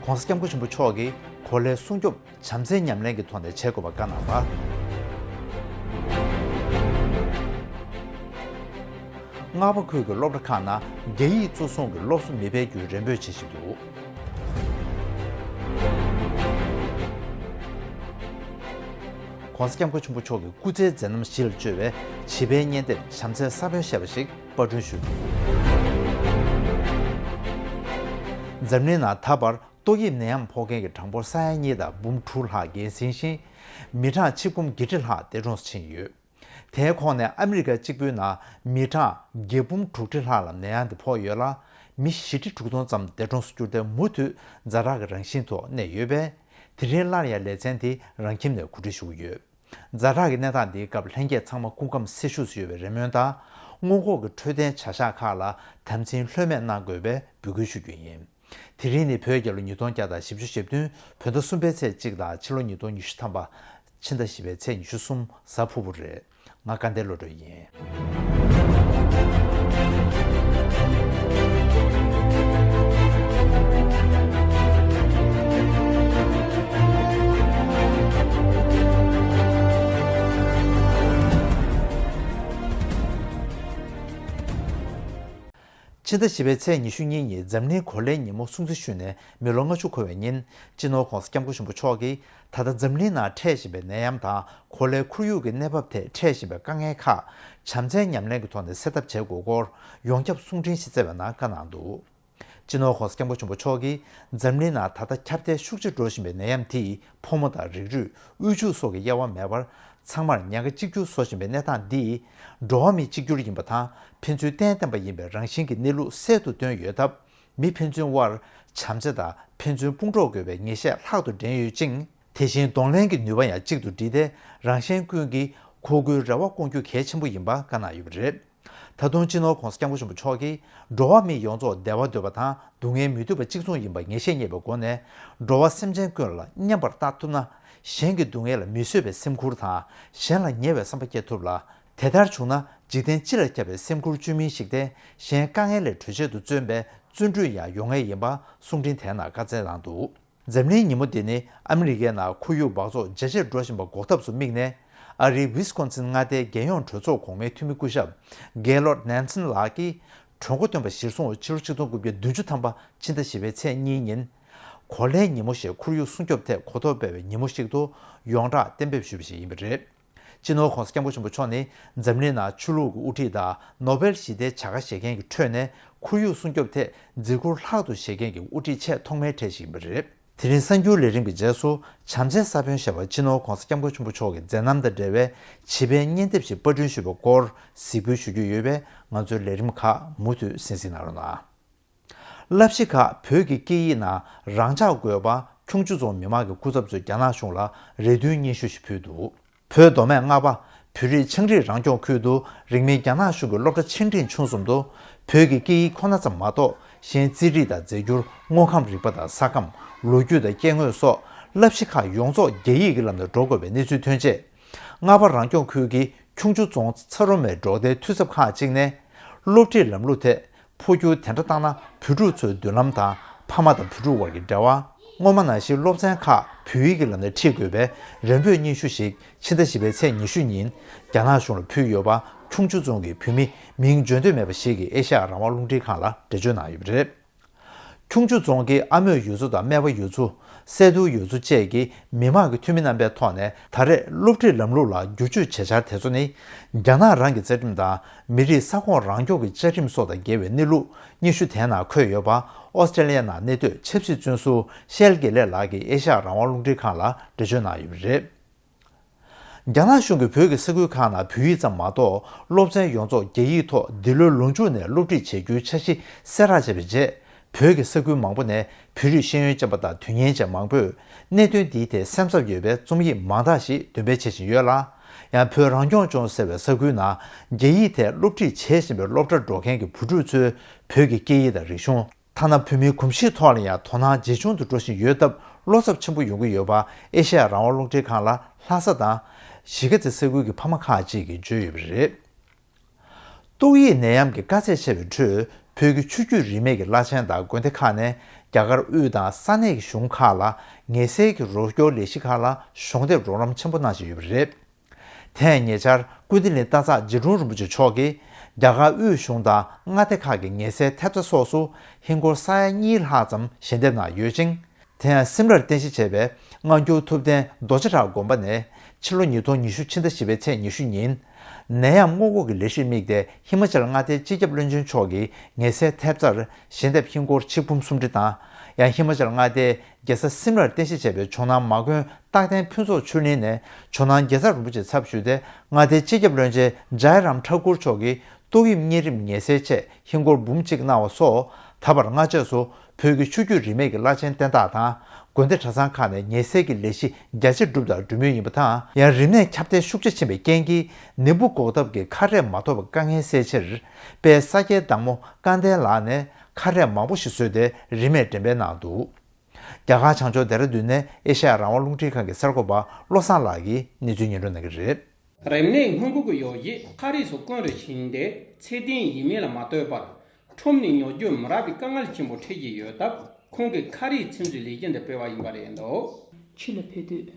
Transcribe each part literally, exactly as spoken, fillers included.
༸གོང་ས་༸སྐྱབས་མགོན་ཆེན་པོ་མཆོག་གིས་གོ་ལའི་སྲུང་སྐྱོབ་བྱམས་བརྩེའི་ཉམས་ལེན་གྱི་ཐོག་ནས་བྱེད་དགོས་པ་བཀའ་གནང་བ། རྔ་པ་ཁུལ་གྱི་སློབ་གྲྭ་ཁག་ནང་རྒྱ་ཡིག་གཙོ་བཟུང་གི་སློབ་གསོ་མི་སྤེལ་རྒྱུའི་རེ་འབོད་བྱེད་བཞིན་འདུག༸གོང་ས་༸སྐྱབས་མགོན་ཆེན་པོ་མཆོག་གི་སྐུ་ཚེའི་མཛད་རྣམ་གཞི་ལ་བཅོལ་བའི་བྱིས་པའི་བརྙན་དེབ་བྱམས་བརྩེའི་ས་བོན་ཞེས་པ་ཞིག་པར་སྐྲུན་ཞུས་འདུག་འཛམ་གླིང་ནང་ད་བར་ཏོག་དབྱིབས་ནད་ཡམས་ཕོག་མཁན་གྱི་གྲངས་འབོར་ས་ཡ་གཉིས་དང་འབུམ་དྲུག་ལྷག་འགན་ཟིན་ཞིང་། མི་གྲངས་ཆིག་འབུམ་བརྒྱད་ཁྲི་ལྷག་འདས་གྲོངས་སུ་ཕྱིན་ཡོད། དེའི་ཁོངས་ནས་ཨ་མི་རི་ཀ་གཅིག་པུའི་ནང་མི་གྲངས་བརྒྱད་འབུམ་དྲུག་ཁྲི་ལྷག་ལ་ནད་ཡམས་དེ་ཕོག་ཡོད་ལ། མི་བཞི་ཁྲི་དྲུག་སྟོང་ཙམ་འདས་གྲོངས་སུ་གྱུར་ཏེ། མུ་མཐུད་ཛ་དྲག་གི་རང་བཞིན་ཐོག་གནས་ཡོད་པས། དེ་རིང་སླར་ཡང་ལེ་ཚན་དེ་རང་ཁྱིམ་ནས་གོ་སྒྲིག་ཞུ་གི་ཡོད། ཛ་དྲག་གི་གནས་སྟངས་འདིའི་སྐབས་ལྷན་རྒྱས་ཚང་མ་སྐུ་ཁམས་སེར་ཤུགས་སུ་ཡོད་པའི་རེ་སྨོན་དང་། སྔོན་འགོག་གི་འཕྲོད་བསྟེན་བྱ་གཞག་ཁག་ལ་དམ་འཛིན་ལྷོད་མེད་གནང་དགོས་པའི་འབོད་སྐུལ་ཞུ་རྒྱུ་ཡིན། དེ་རིང་ནི་བོད་རྒྱལ་ལོ་ཉིས་སྟོང་བརྒྱ་དང་བཞི་བཅུ་ཞེ་བདུན། བོད་ཟླ་གསུམ་པའི་ཚེས་གཅིག་དང་ཕྱི་ལོ་ཉིས་སྟོང་ཉི་ཤུ་ཐམ་པ། ཕྱི་ཟླ་བཞི་པའི་ཚེས་ཉི་ཤུ་གསུམ་གཟའ་ཕུར་བུ་རེད། ང་དགའ་ལྡན་བློ་གྲོས་ཡིན། ཕྱི་ཟླ་བཞི་པའི་ཚེས་ཉི་ཤུ་གཉིས་ཉིན་འཛམ་གླིང་གོ་ལའི་ཉིན་མོ་སྲུང་བརྩི་ཞུས་ནས་མི་ལོ་ལྔ་བཅུ་འཁོར་བའི་ཉིན། སྤྱི་ནོར་༸གོང་ས་༸སྐྱབས་མགོན་ཆེན་པོ་མཆོག་གིས་ད་ལྟ་འཛམ་གླིང་ནང་འཕྲད་བཞིན་པའི་ནད་ཡམས་དང་། གོ་ལའི་ཁོར་ཡུག་གི་གནས་བབ་ཐད་འཕྲད་བཞིན་པའི་དཀའ་ངལ་ཁག་བྱམས་བརྩེའི་ཉམས་ལེན་གྱི་ཐོག་ནས་སེལ་ཐབས་བྱེད་དགོས་སྐོར་ཡོངས་ཁྱབ་གསུང་འཕྲིན་ཞིག་བསྩལ་བའི་ནང་བཀའ་གནང་འདུག་སྤྱི་ནོར་༸གོང་ས་༸སྐྱབས་མགོན་ཆེན་པོ་མཆོག་གིས། འཛམ་གླིང་ནང་ད་ལྟ་ཁྱབ་གདལ་ཤུགས་ཆེ་འགྲོ་བཞིན་པའི་ནད་ཡམས་དེས་ཕོ་མོ་དང་རིགས་རུས། དབུལ་ཕྱུག་སོགས་ཀྱི་དབྱེ་བ་མེད་པར་ཚང་མར་ཉེན་ཁ་གཅིག་གྱུར་བཟོ་བཞིན་པའི་གནས་སྟངས་འདིས། འགྲོ་བ་མི་གཅིག་གྱུར་ཡིན་པ་དང་། ཕན་ཚུན་གཏན་བརྟེན་པ་ཡིན་པའི་རང་བཞིན་གྱི་གནས་ལུགས་གསལ་དུ་སྟོན་ཡོད་སྟབས། མི་ཕན་ཚུན་དབར་བྱམས་བརྩེ་དང་ཕན་ཚུན་དཔུང་གྲོགས་དགོས་པའི་ངེས་ཤེས་ལྷག་ཏུ་འདྲེན་ཡོད་ཅིང་། དེ་བཞིན་གདོང་ལེན་གྱི་ནུས་པ་ཡང་གཅིག་ཏུ་བསྒྲིལ་ཏེ། རང་གཞན་ཀུན་གྱིས་མཁོ་དགུའི་རེ་བ་སྐོང་རྒྱུ་གལ་ཆེན་པོ་ཡིན་པ་བཀའ་གནང་ཡོད་པ་རེད། ད་དུང་སྤྱི་ནོར་༸གོང་ས་༸སྐྱབས་མགོན་ཆེན་པོ་མཆོག་གིས། འགྲོ་བ་མི་ཡོངས་རྫོགས་བདེ་བ་འདོད་པ་དང་། སྡུག་བསྔལ་མི་འདོད་པ་གཅིག་མཚུངས་ཡིན་པ་ངེས་ཤེས་རྙེད་པའི་སྒོ་ནས། འགྲོ་བ་སེམས་ཅན་ཀུན་ལ་མཉམ་པར་བལྟ་ཐུབ་ན། གཞན་གྱི་སྡུག་བསྔལ་ལ་མི་བཟོད་པའི་སེམས་ཁུར་དང་། གཞན་ལ་ཉེ་བའི་བསམ་པ་སྐྱེ་ཐུབ་ལ། དེ་ལྟར་བྱུང་ན། འཇིག་རྟེན་སྤྱི་ལ་ཁྱབ་པའི་སེམས་ཁུར་བཅོས་མིན་ཞིག་སྟེ། གཞན་དཀའ་ངལ་ལས་གྲོལ་ཆེད་དུ་བརྩོན་པའི་བརྩོན་འགྲུས་ཡང་ཡོང་ངེས་ཡིན་པ་གསུང་འཕྲིན་དེའི་ནང་བཀའ་སྩལ་གནང་འདུག་འཛམ་གླིང་ཉིན་མོ་འདི་ནི་ཨ་མི་རི་ཀའི་ནང་ཁོར་ཡུག་འབག་བཙོག་རྒྱ་ཆེར་འགྲོ་བཞིན་པ་འགོག་ཐབས་སུ་དམིགས་ནས། ཨ་རིའི་ཝི་སི་ཀོན་སིན་མངའ་སྡེའི་རྒྱལ་ཡོངས་གྲོས་ཚོགས་གོང་མའི་འཐུས་མི་སྐུ་ཞབས་གེ་ལོར་ནན་སན་ལགས་ཀྱིས། གྲོས་འགོ་བཏོན་པ་གཞིར་བཟུང་། ཕྱི་ལོ་ཆིག་སྟོང་དགུ་བརྒྱ་བདུན་ཅུ་ཐམ་པ་ཕྱི་ཟླ་བཞི་པའི་ཚེས་གཉིས་ཉིན། གོ་ལའི་ཉིན་མོ་ཞེས་ཁོར་ཡུག་སྲུང་སྐྱོབ་ཐད་གོ་རྟོགས་སྤེལ་བའི་ཉིན་མོ་ཞིག་ཏུ་ཡོངས་གྲགས་གཏན་འབེབས་ཞུས་པ་ཞིག་ཡིན་པ་རེད། སྤྱི་ནོར་༸གོང་ས་༸སྐྱབས་མགོན་ཆེན་པོ་མཆོག་ནི། འཛམ་གླིང་ནང་ཆོས་ལུགས་ཀྱི་དབུ་ཁྲིད་དང་། ནོ་བེལ་ཞི་བདེའི་བྱ་དགའ་བཞེས་མཁན་གྱི་ཁྲོད་ནས། ཁོར་ཡུག་སྲུང་སྐྱོབ་ཐད་བརྩི་བཀུར་ལྷག་ཏུ་བཞེས་མཁན་གྱི་དབུ་ཁྲིད་ཆེས་ཐོག་མའི་གྲས་ཤིག་ཡིན་པ་རེད། དེ་རིང་གསར་འགྱུར་ལས་རིམ་གྱི་རྗེས་སུ། བྱམས་བརྩེའི་ས་བོན་ཞེས་པ་སྤྱི་ནོར་༸གོང་ས་༸སྐྱབས་མགོན་ཆེན་པོ་མཆོག་གི་མཛད་རྣམ་དང་འབྲེལ་བའི་བྱིས་པའི་བརྙན་དེབ་ཞིག་པར་སྐྲུན་ཞུས་པའི་སྐོར་གཟིགས་འབུལ་ཞུ་རྒྱུ་ཡོད་པས། ང་ཚོའི་ལས་རིམ་ཁག་མུ་མཐུད་གསན་གཟིགས་གནང་རོགས་གནང་། བསླབ་གཞི་ཁག་བོད་ཀྱི་སྐད་ཡིག་ནང་རང་འཇགས་དགོས་པ། ཁྱུང་མཆུ་རྫོང་མི་མང་གི་སྐུ་ཚབ་ཚོས་རྒྱ་ནག་གཞུང་ལ་རེ་འདུན་སྙན་ཞུ་ཞིག་ཕུལ་འདུག་བོད་མདོ་སྨད་རྔ་པ་བོད་རིགས་ཆའང་རིགས་རང་སྐྱོང་ཁུལ་དུ། རིང་མིན་རྒྱ་ནག་གཞུང་གི་སློབ་གྲྭ་ཆེ་འབྲིང་ཆུང་གསུམ་དུ། བོད་ཀྱི་སྐད་ཡིག་ཁོ་ན་ཙམ་མ་གཏོགས། གཞན་རྩིས་རིག་དང་རྫས་འགྱུར། དངོས་ཁམས་རིག་པ་དང་ས་ཁམས། ལོ་རྒྱུས་དང་སྐྱེ་དངོས་སོགས། བསླབ་གཞི་ཁག་ཡོངས་རྫོགས་རྒྱ་ཡིག་གི་ལམ་ནས་འགྲོ་དགོས་པའི་གནས་ཚུལ་ཐོན་རྗེས། རྔ་པ་རང་སྐྱོང་ཁུལ་གྱི་ཁྱུང་མཆུ་རྫོང་ཚ་རོ་མའི་འབྲོག་སྡེའི་འཐུས་ཚབ་ཁག་ཅིག་ནས། སློབ་ཁྲིད་ལམ་ལུགས་ཐད། འཕོ་འགྱུར་དེ་འདྲ་བཏང་ན། བོད་ཕྲུག་ཚོའི་མདུན་ལམ་དང་། ཕ་མ་དང་བུ་ཕྲུག་དབར་གྱི་འབྲེལ་བ། སྔོན་མ་ནང་བཞིན་སློབ་ཚན་ཁག་བོད་ཡིག་གི་ལམ་ནས་ཁྲིད་དགོས་པའི་རེ་འབོད་སྙན་ཞུ་ཞིག་ཕྱི་ཟླ་བཞི་པའི་ཚེས་ཉི་ཤུ་ཉིན་རྒྱ་ནག་གཞུང་ལ་ཕུལ་ཡོད་པ། ཁྱུང་མཆུ་རྫོང་གི་བོད་མི་མིང་བརྗོད་འདོད་མེད་པ་ཞིག་གིས་ཨེ་ཤ་ཡ་རང་དབང་རླུང་འཕྲིན་ཁང་ལ་འགྲེལ་བརྗོད་གནང་ཡོད་པ་རེད། ཁྱུང་མཆུ་རྫོང་གི་ཨ་མོས་ཡུལ་ཚོ་དང་སྨད་པ་ཡུལ་ཚོ། སད་ཏུའུ་ཡུལ་ཚོ་བཅས་ཀྱི་མི་མང་གི་འཐུས་མི་རྣམ་པའི་ཐོག་ནས། ད་རེས་སློབ་ཁྲིད་ལམ་ལུགས་ལ་བསྒྱུར་བཅོས་བྱེད་འཆར་དེ་ཚོ་ནི། རྒྱ་ནག་རང་གི་རྩ་ཁྲིམས་དང་། མི་རིགས་ས་ཁོངས་རང་སྐྱོང་གི་བཅའ་ཁྲིམས་སོགས་དང་འགལ་བའི་གནས་ལུགས་སྙན་ཞུ་དེའི་ནང་འཁོད་ཡོད་པ། ཨོ་སི་ཀྲེ་ལི་ཡའི་ནང་གནས་སྡོད་ཆབ་སྲིད་བཙོན་ཟུར་ཤེལ་དགེ་ལེགས་ལགས་ཀྱིས་ཨེ་ཤ་ཡ་རང་དབང་རླུང་འཕྲིན་ཁང་ལ་འགྲེལ་བརྗོད་གནང་ཡོད་པ་རེད། རྒྱ་ནག་གཞུང་གིས་བོད་ཀྱི་ས་ཁུལ་ཁག་ནང་བོད་ཡིག་ཙམ་མ་གཏོགས། སློབ་ཚན་ཡོངས་རྫོགས་རྒྱ་ཡིག་ཐོག་འདི་ལོའི་ལོ་མཇུག་ནས་སློབ་ཁྲིད་བྱེད་རྒྱུའི་འཆར་གཞི་གསལ་བསྒྲགས་བྱས་པའི་རྗེས། བོད་ཀྱི་ས་ཁུལ་མང་པོ་ནས་བོད་རིགས་ཤེས་ཡོན་ཅན་པ་དང་དོན་གཉེར་ཅན་མང་པོས་གནད་དོན་འདིའི་ཐད་སེམས་འཚབ་ཡོད་པའི་རྩོམ་ཡིག་མང་དག་ཞིག་འདོན་སྤེལ་བྱེད་བཞིན་ཡོད་ལ། ཡང་བོད་རང་སྐྱོང་ལྗོངས་ཟེར་བའི་ས་ཁུལ་ནང་རྒྱ་ཡིག་ཐད་སློབ་ཁྲིད་བྱེད་བཞིན་པའི་སློབ་གྲྭར་འགྲོ་མཁན་གྱི་བུ་ཕྲུག་ཚོས་བོད་ཀྱི་སྐད་ཡིག་དང་རིག་གཞུང་། ཐ་ན་བོད་མིའི་གོམས་གཤིས་ཐོག་ལ་ཡང་དོ་སྣང་ཇེ་ཆུང་དུ་འགྲོ་བཞིན་ཡོད་སྟབས། བློ་འཚབ་ཆེན་པོ་ཡོང་གི་ཡོད་པ། ཨེ་ཤ་ཡ་རང་དབང་རླུང་འཕྲིན་ཁང་ལ་ལྷ་ས་དང་གཞིས་ཀ་རྩེ་ས་ཁུལ་གྱི་ཕ་མ་ཁག་ཅིག་གིས་བརྗོད་ཡོད་པ་རེད། ཏོག་དབྱིབས་ནད་ཡམས་ཀྱི་དཀའ་ཚེགས་ཆེ་བའི་ཁྲོད། བོད་ཀྱི་ཆོས་བརྒྱུད་རིས་མེད་ཀྱི་བླ་ཆེན་དང་དགོན་སྡེ་ཁག་ནས་རྒྱ་གར་དབུས་དང་ས་གནས་ཀྱི་གཞུང་ཁག་ལ་ངལ་སེལ་གྱི་རོགས་སྐྱོར་ལས་གཞི་ཁག་ལ་གཞོགས་འདེགས་རོགས་རམ་ཆེན་པོ་གནང་བཞིན་ཡོད་པ་རེད། དེ་ཡང་ཉེ་ཆར་ཀུན་བདེ་གླིང་སྟག་འཚེར་རྗེ་དྲུང་རིན་པོ་ཆེ་མཆོག་གིས་རྒྱ་གར་དབུས་གཞུང་དང་མངའ་སྡེ་ཁག་གི་ངལ་སེལ་ཐེབས་རྩ་སོགས་སུ་ཧིན་སྒོར་ས་ཡ་གཉིས་ལྷག་ཙམ་ཞལ་འདེབས་གནང་ཡོད་ཅིང་། དེ་ཡང་སིམ་ལར་རྟེན་གཞི་བྱས་པའི་སྔ་འགྱུར་ཐུབ་བསྟན་རྡོ་རྗེ་བྲག་དགོན་པ་ནས་ཕྱི་ལོ་ཉིས་སྟོང་ཉི་ཤུ་ཕྱི་ཟླ་བཞི་པའི་ཚེས་ཉི་ཤུ་ཉིན། ནད་ཡམས་སྔོན་འགོག་གི་ལས་གཞིར་དམིགས་ཏེ་ཧི་མ་ཅལ་མངའ་སྡེའི་སྤྱི་ཁྱབ་བློན་ཆེན་མཆོག་གིས་ངལ་སེལ་ཐེབས་རྩར་ཞལ་འདེབས་ཧིན་སྒོར་ཆིག་འབུམ་སུམ་ཁྲི་དང་། ཡང་ཧི་མ་ཅལ་མངའ་སྡེའི་རྒྱལ་ས་སིམ་ལར་རྟེན་གཞི་བྱས་པའི་ཇོ་ནང་མ་དགོན་རྟག་བརྟན་ཕུན་ཚོགས་ཆོས་གླིང་ནས་ཇོ་ནང་རྒྱལ་ཚབ་རིན་པོ་ཆེའི་ཚབ་ཞུས་ཏེ་མངའ་སྡེའི་སྤྱི་ཁྱབ་བློན་ཆེན་ཇའི་རམ་ཐཱ་ཀུར་མཆོག་གིས། ཏོག་དབྱིབས་གཉན་རིམས་ངལ་སེལ་ཆེད་ཧིན་སྒོར་འབུམ་གཅིག་གནང་བ་སོགས། ད་བར་སྔ་རྗེས་སུ་བོད་ཀྱི་ཆོས་བརྒྱུད་རིས་མེད་ཀྱི་བླ་ཆེན་བསྟེན་སྟངས་དང་། དགོན་སྡེ་གྲྭ་ཚང་ཁག་ནས་ངལ་སེལ་གྱི་ལས་གཞི་རྒྱ་ཆེར་བསྒྲུབས་དང་སྒྲུབ་མུས་ཡིན་པ་དང་། ཡང་རིམས་ནད་ཁྱབ་གདལ་ཤུགས་ཆེ་ཕྱིན་པའི་རྐྱེན་གྱིས། ནད་འབུ་འགོག་ཐབས་ཀྱི་ཁ་རས་མ་ཐོབ་པའི་དཀའ་ངལ་སེལ་ཕྱིར། དཔལ་ས་སྐྱའི་བདག་མོ་སྐལ་ལྡན་ལགས་ནས་ཁ་རས་མང་པོ་ཞིག་བཟོས་ཏེ་རིན་མེད་འགྲེམས་སྤེལ་གནང་འདུག་རྒྱ་གར་བྱང་ཕྱོགས་ལྡེ་ར་ལྡུན་ནས་ཨེ་ཤ་ཡ་རང་དབང་རླུང་འཕྲིན་ཁང་གི་གསར་འགོད་པ་བློ་བཟང་ལགས་ཀྱིས་གནས་ཚུལ་སྙན་སྒྲོན་གནང་གི་རེད། རིམས་ནད་སྔོན་འགོག་གི་ཡོ་བྱད་ཁ་རས་སོགས་དཀོན་རུ་ཕྱིན་ཏེ་ཚད་ལྡན་ཡིན་མིན་ལ་མ་ལྟོས་པར་ཁྲོམ་ནས་ཉོ་རྒྱུ་མི་རག་པའི་དཀའ་ངལ་ཆེན་པོ་འཕྲད་ཀྱི་ཡོད་སྟབས་ཁོང་གིས་ཁ་རས་ཚིམ་བཟོའི་ལས་གཞི་འདི་སྤེལ་བ་ཡིན་པ་རེད་འདུག་ཕྱི་ལ་ཕེབས་དུས།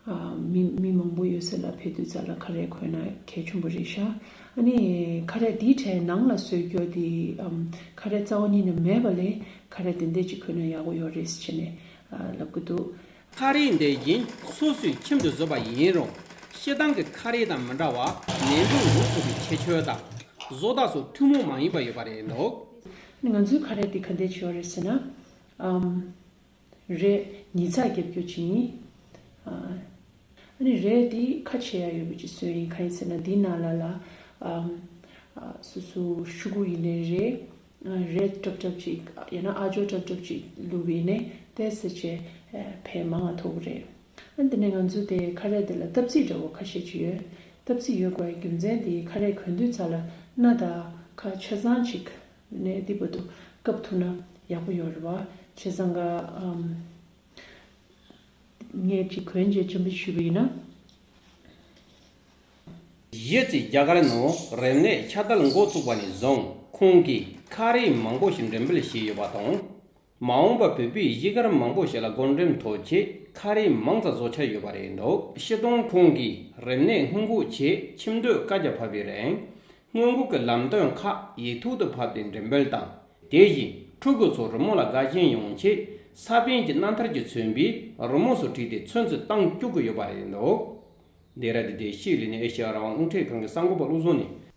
ཨ། མི་མི་མང་པོ་ཡོད་ས་ལ་ཕེབས་དུས་ཙམ་ལ་ཁ་རས་གོན་ན་གལ་ཆེན་པོ་རེད་ཤག་ཨ་ནི་ཁ་རས་འདིའི་གྲས་ནང་ལ་བཟོས་རྒྱུ་དེ་ཨམ་ཁ་རས་རྩ་བ་ཉིད་ནས་མེད་པ་ལས་ཁ་རས་དེ་འདྲ་ཅིག་གོན་ན་ཡག་པོ་ཡོད་རེད་ཟེར་ནས་ཨ་ལབ་གི་འདུག་ཁ་རས་འདི་བཞིན་སོ་སོས་ཁྱིམ་དུ་བཟོས་པ་ཡིན་རུང་སྤྱིར་བཏང་གི་ཁ་རས་དང་མི་འདྲ་བར་ནད་འབུ་འགོག་ཐུབ་པའི་ཁྱད་ཆོས་དང་བཟོ་ལྟ་སོགས་ཐུན་མོང་མ་ཡིན་པ་ཡོད་པ་རེད་འདུག་ང་ཚོའི་ཁ་རས་འདི་ག་འདྲ་ཅིག་ཡོད་རེད་ཟེར་ན། ཨམ། རས་ཉིས་བརྩེགས་རྒྱབ་སྐྱོར་བྱེད་ཡིན། ཨ་ནི་རས་འདི་ཁ་ཕྱེ་ཡ་ཡོད་པ་ཅིག་བཟོས་ཡིན། གང་ཡིན་ཟེར་ན་འདི་ནང་ལ་ལ་ཨམ་ཨ་སོ་སོ་ཤོག་གུ་ཡིན་ནའི་རེད། ཨ་རས་ཀྲབ་ཀྲབ་ཅིག་ཡང་ན་ཨ་ཇོ་ཀྲབ་ཀྲབ་ཅིག་བླུགས་པ་ཡིན་ནའི་ཏོག་ཙམ་ཅིག་ཨ་ཕན་མང་ང་ཐོགས་ཀྱི་རེད། ཨ་འདི་ནས་ང་ཚོ་དེ་ཁ་རས་འདི་ལ་ལྟབ་ཚིགས་འདྲ་བོ་ཁ་ཤས་ཅིག་ཡོད། ལྟབ་ཚིགས་ཡོད་དགོས་པའི་རྒྱུ་མཚན་དེ་ཁ་རས་གོན་དུས་ཙམ་ལ་སྣ་དང་ཁ་ཆ་ཚང་ཅིག་ནས་འདི་བར་དུ་བཀབ་ཐུབ་ན་ཡག་པོ་ཡོད་རེད་བ། བྱས་ཙང་ག་ཨམ་ངས་ཅིག་གོན་རྗེས་འཆམ་པོ་ཞུས་པ་ཡིན་ན། གཞི་རྩའི་རྒྱ་གར་ནང་རིམས་ནད་ཁྱབ་གདལ་འགོ་བཙུགས་པ་ནས་བཟུང་ཁོང་གིས་ཁ་རས་མང་པོ་ཞིག་འགྲེམས་སྤེལ་བྱས་ཡོད་པ་དང་། མ་འོངས་པར་བོད་པའི་གཞིས་སྒར་མང་པོ་ཞིག་ལ་བགོ་འགྲེམས་ཐོབ་ཆེད་ཁ་རས་མང་ཙམ་བཟོ་འཆར་ཡོད་པ་རེད་འདུག་སྤྱིར་བཏང་ཁོང་གིས་རིམས་ནད་སྔོན་འགོག་ཆེད་ཁྱིམ་སྡོད་བཀའ་རྒྱ་ཕབ་པའི་རིང་། སྔོན་འགོག་གི་ལམ་སྟོན་ཁག་ཡིག་ཐོག་ཏུ་ཕབ་སྟེ་འགྲེམས་སྤེལ་དང་། དེ་བཞིན་ཕྲུ་གུ་ཚོ་རི་མོ་ལ་དགའ་ཞེན་ཡོང་ཆེད་ས་པཎ་གྱི་རྣམ་ཐར་གྱིས་མཚོན་པའི་རི་མོ་སོགས་བྲིས་ཏེ་ཚོན་རྩི་བཏང་བཅུག་གི་ཡོད་པ་རེད་འདུག་ལྡེ་ར་ལྡུན་ཤེས་རིག་ནས་ཨེ་ཤེ་ཡ་རང་དབང་རླུང་འཕྲིན་ཁང་གི་གསར་འགོད་པ་བློ་བཟང་ནས།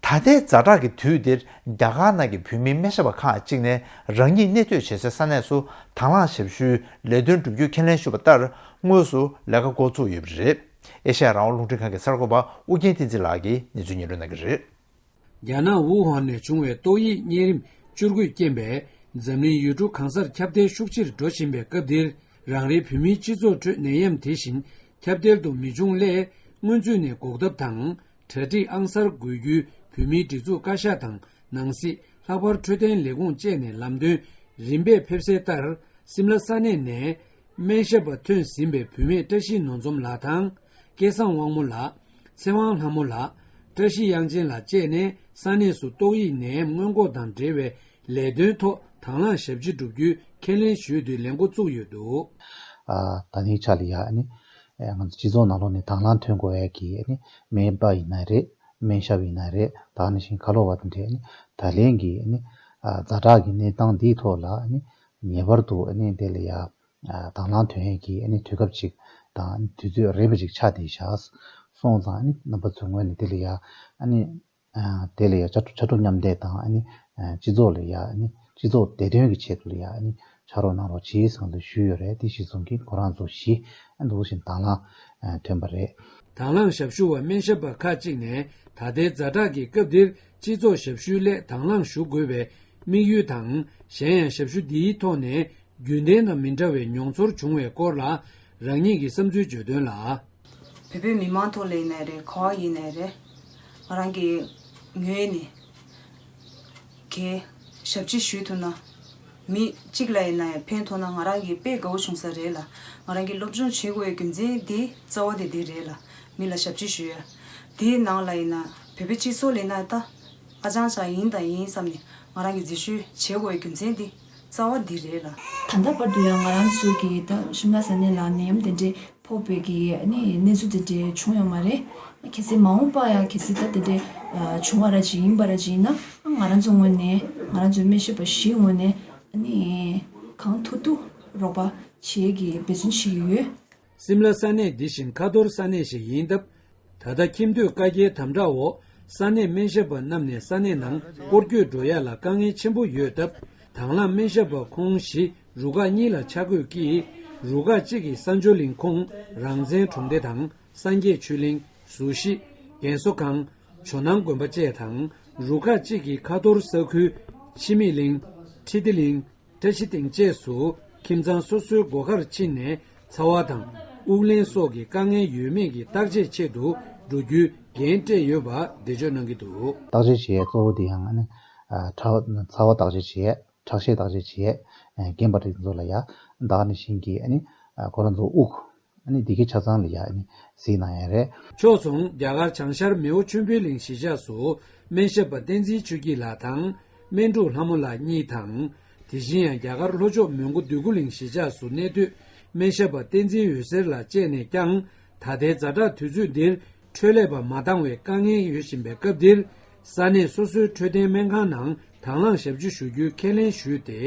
ད་ལྟའི་ཛ་དྲག་གི་དུས་འདིར་རྒྱ་གར་ནང་གི་བོད་མིའི་སྨན་ཞབས་པ་ཁག་ཅིག་ནས་རང་ཉིད་གནས་སྡོད་བྱེད་སའི་ས་གནས་སུ་དང་བླངས་ཞབས་ཞུའི་ལས་དོན་བསྒྲུབ་རྒྱུའི་ཁས་ལེན་ཞུས་པ་ལྟར་དངོས་སུ་ལས་ཀ་འགོ་ཚུགས་ཡོད་པ་རེད། ཨེ་ཤེ་ཡ་རང་དབང་རླུང་འཕྲིན་ཁང་གི་གསར་འགོད་པ་ཨུ་རྒྱན་བསྟན་འཛིན་ལགས་ཀྱིས་གནས་ཚུལ་སྙན་སྒྲོན་གནང་གི་རེད། རྒྱ་ནག་ཝུ་ཧན་ནས་བྱུང་བའི་ཏོག་དབྱིབས་གཉན་རིམས་བཅུ་དགུས་རྐྱེན་པས་འཛམ་གླིང་ཡུལ་གྲུ་གང་སར་ཁྱབ་གདལ་ཤུགས་ཆེར་འགྲོ་བཞིན་པའི་སྐབས་འདིར། རང་རེའི་བོད་མིའི་སྤྱི་ཚོགས་ཁྲོད་ནད་ཡམས་དེ་བཞིན་ཁྱབ་གདལ་དུ་མི་འབྱུང་སླད། སྔོན་ཚུད་ནས་འགོག་ཐབས་དང་། གྲ་སྒྲིག་ཨང་གསར་དགོས་རྒྱུའི་བོད་མིའི་སྒྲིག་འཛུགས་བཀའ་ཤག་དང་ནང་སྲིད། ལྷག་པར་འཕྲོད་བསྟེན་ལས་ཁུངས་བཅས་ནས་ལམ་སྟོན་རིམ་པས་ཕེབས་གསལ་ལྟར། སིམ་ལ་ས་གནས་ནས་སྨན་ཞབས་པ་ཐོན་ཟིན་པའི་བུད་མེད་བཀྲ་ཤིས་ནོར་འཛོམས་ལགས་དང་། སྐལ་བཟང་དབང་མོ་ལགས། ཚེ་དབང་ལྷ་མོ་ལགས། བཀྲ་ཤིས་དབྱངས་ཅན་ལགས་བཅས་ནས་ས་གནས་སུ་ཏོག་དབྱིབས་ནད་ཡམས་སྔོན་འགོག་དང་འབྲེལ་བའི་ལས་དོན་ཐོག་དང་བླངས་ཞབས་ཕྱི་བསྒྲུབ་རྒྱུའི་ཁས་ལེན་ཞུས་ཏེ་ལས་འགོ་བཙུགས་ཡོད་འདུག་ཨ། ད་ནི་ཆ་ལ་ཡ་ཨ་ནི་ང་ཚོ་སྤྱི་ཚོགས་ནང་ལོགས་ནས་དང་བླངས་ཐོན་དགོས་ཡ་གི་ཨ་ནི་སྨན་པ་ཡིན་ན་རེད། སྨན་ཞབས་ཡིན་ན་རེད། ད་ནི་བཞིན་ཁ་ལོ་བ་དེ་འདྲས་ཨ་ནི་ད་ལན་གྱི་ཨ་ནི་ཛ་དྲག་གི་གནས་སྟངས་འདིའི་ཐོག་ལ་ཨ་ནི་ངེས་པར་དུ་ཨ་ནི་དེ་ལ་ཡ་དང་བླངས་ཐོན་ཡས་ཀྱི་ཨ་ནི་དུས་སྐབས་ཅིག་དང་དུས་ཚོད་རན་པ་ཅིག་ཆགས་བསྡད་ཤག་སོང་ཙང་ཨ་ནི་རྣམ་པ་ཚོའི་ངོས་ནས་དེ་ལ་ཡ་ཨ་ནི་དེ་ལ་ཡ་ཕྱར་གྲུ་ཕྱར་གྲུ་མཉམ་འདེགས་དང་ཨ་ནི་སྤྱི་ཚོགས་ལ་ཡ་ཨ་ནི་སྤྱི་ཚོགས་བདེ་དོན་གྱི་ཆེད་དུ་ལ་ཡ་ཨ་ནི་ཕྱག་རོགས་གནང་རོགས་གྱིས་ཟེར་ལ་ཞུས་ཡོད་རེད། དེ་གཞི་བཟུང་གིས་ཁོ་རང་ཚོ་བཞི་ཨ་འདུག་བཞིན་དང་བླངས་ཐོན་པ་རེད། དང་བླངས་ཞབས་ཞུ་བ་སྨན་ཞབས་པ་ཁག་ཅིག་ནས་ད་ལྟའི་ཛ་དྲག་གི་སྐབས་འདིར་སྤྱི་ཚོགས་ཞབས་ཞུའི་སླད་དང་བླངས་ཞུ་དགོས་པའི་དམིགས་ཡུལ་དང་། གཞན་ཡང་ཞབས་ཞུ་འདིའི་ཐོག་ནས་རྒྱུན་ལྡན་དང་མི་འདྲ་བའི་མྱོང་ཚོར་བྱུང་བའི་སྐོར་ལ་རང་ཉིད་ཀྱི་བསམ་ཚུལ་བརྗོད་དོན་ལ། བོད་པའི་མི་མང་ཐོག་ལ་ཡིན་ནའི་རེད། ག་པར་ཡིན་ནའི་རེད། ང་རང་གི་ངོས་ནས་གའི་ཞབས་ཕྱི་ཞུས་ཐུབ་ན། མི་གཅིག་ལ་ཡིན་ན་ཡང་ཕན་ཐོགས་ན་ང་རང་གི་དཔེ་དགའ་བོ་བྱུང་ས་རེད་ལ། ང་རང་གི་སློབ་སྦྱོང་བྱེད་དགོས་པའི་རྒྱུ་མཚན་དེ་རྩ་བ་དེ་དེ་རེད་ལ། མི་ལ་ཞབས་ཕྱི་ཞུ་ཡ། དེའི་ནང་ལ་ཡིན་ན་བོད་པའི་སྤྱི་ཚོགས་ལ་ཡིན་ན་ད་ ཧ་ཅང་ཅང་ཡིན་དང་ཡིན་བསམ་ནས་ང་རང་གིས་འཛུལ་ཞུགས་བྱེད་དགོས་པའི་རྒྱུ་མཚན་འདི་རྩ་བ་འདི་རེད་ལ། ད་ལྟ་བར་དུ་ཡང་ང་རང་ཚོ་གིས་ད་ཤིམ་ལ་ས་གནས་ལ་ནད་ཡམས་དེ་འདྲའི་ཕོག་པའི་གི་ནི་གནས་ཚུལ་དེ་འདྲའི་བྱུང་ཡོད་མ་རེད། གལ་སྲིད་མ་འོངས་པ་ཡང་གལ་སྲིད་ད་དེ་འདྲའི་བྱུང་བ་ར་ཅིག་ཡིན་པ་ར་ཅིག་ཡིན་ན་ང་རང་ཚོ་ངོས་ནས་ང་རང་ཚོའི་སྨན་ཞབས་པ་བཞིའི་ངོས་ནས་ནི་གང་ཐུབ་ཐུབ་རོགས་པ་བྱེད་ཀྱི་འབད་བརྩོན་བྱེད་ཀྱི་ཡོད། སིམ་ལ་ས་གནས་འདི་བཞིན་ཁ་ཐོར་ས་གནས་ཤིག་ཡིན་སྟབས། ད་ལྟ་ཁྱིམ་སྡོད་བཀའ་རྒྱའི་དམ་དྲག་འོག་ས་གནས་སྨན་ཞབས་པ་རྣམས་ནས་ས་གནས་ནང་སྐོར་སྐྱོད་འགྲོ་ཡ་ལ་དཀའ་ངལ་ཆེན་པོ་ཡོད་སྟབས། དང་བླངས་སྨན་ཞབས་པ་ཁོང་བཞི་རུ་ཁག་གཉིས་ལ་ཆ་བགོས་ཀྱིས། རུ་ཁག་གཅིག་གིས་ས་མཆོད་གླིང་ཁོངས་རང་བཙན་གྲོང་སྡེ་དང་སངས་རྒྱས་ཆོས་གླིང་། ཟུར་བཞི། རྒན་གསོ་ཁང་། ཇོ་ནང་དགོན་པ་བཅས་དང་། རུ་ཁག་གཅིག་གིས་ཁ་ཐོར་ས་ཁུལ་འཆི་མེད་གླིང་། ཁྲི་ཏི་གླིང་། བཀྲ་ཤིས་སྡིངས་བཅས་སུ་ཁྱིམ་ཚང་སོ་སོའི་སྒོ་ཁར་ཕྱིན་ནས་ཚ་བ་དང་དབུགས་ལེན་སོགས་ཀྱི་དཀའ་ངལ་ཡོད་མེད་ཀྱི་བརྟག་དཔྱད་ཆེད་དུ་འགྲོ་རྒྱུའི་འགན་སྤྲད་ཡོད་པ་འགྲེལ་བརྗོད་གནང་གི་འདུག། བརྟག་དཔྱད་བྱེད་ཡས་གཙོ་བོ་དེ་ཡང་ཨ་ནི་ཨ་ཁྲག་ཚ་བ་བརྟག་དཔྱད་བྱེད་ཡས། ཁྲག་ཤེད་བརྟག་དཔྱད་བྱེད་ཡས། ཨ་རྒན་པ་རིགས་ཚོ་ལ་ཡ་ད་ག་ནང་བཞིན་གྱི་ཨ་ནི་ཨ་ཁོ་རང་ཚོ་དབུགས་ཨ་ནི་འདི་གའི་ཆ་ཚང་ལ་ཡ་ཨ་ནི་གཟིགས་གནང་ཡས་རེད། ཕྱོགས་མཚུངས་རྒྱ་གར་བྱང་ཤར་མེའོ་ཆོས་འཕེལ་གླིང་གཞིས་ཆགས་སུ་སྨན་ཞབས་པ་བསྟན་འཛིན་ཆོས་སྐྱིད་ལགས་དང་སྨན་ཕྲུག་ལྷ་མོ་ལགས་གཉིས་དང་། དེ་བཞིན་ཡང་རྒྱ་གར་ལྷོ་ཕྱོགས་མོན་གྷོ་འདོད་རྒུ་གླིང་གཞིས་ཆགས་སུ་གནས་སྡོད་སྨན་ཞབས་པ་བསྟན་འཛིན་འོད་ཟེར་ལགས་བཅས་ནས་ཀྱང་ད་ལྟའི་ཛ་དྲག་དུས་ཚོད་འདིར་འཕྲོད་ལས་པ་མ་འདང་བའི་དཀའ་ངལ་ཡོད་བཞིན་པའི་སྐབས་འདིར། ས་གནས་སོ་སོའི་འཕྲོད་བསྟེན་སྨན་ཁང་ནང་དང་བླངས་ཞབས་ཞུ་ཞུ་རྒྱུའི་ཁས་ལེན་ཞུས་ཏེ་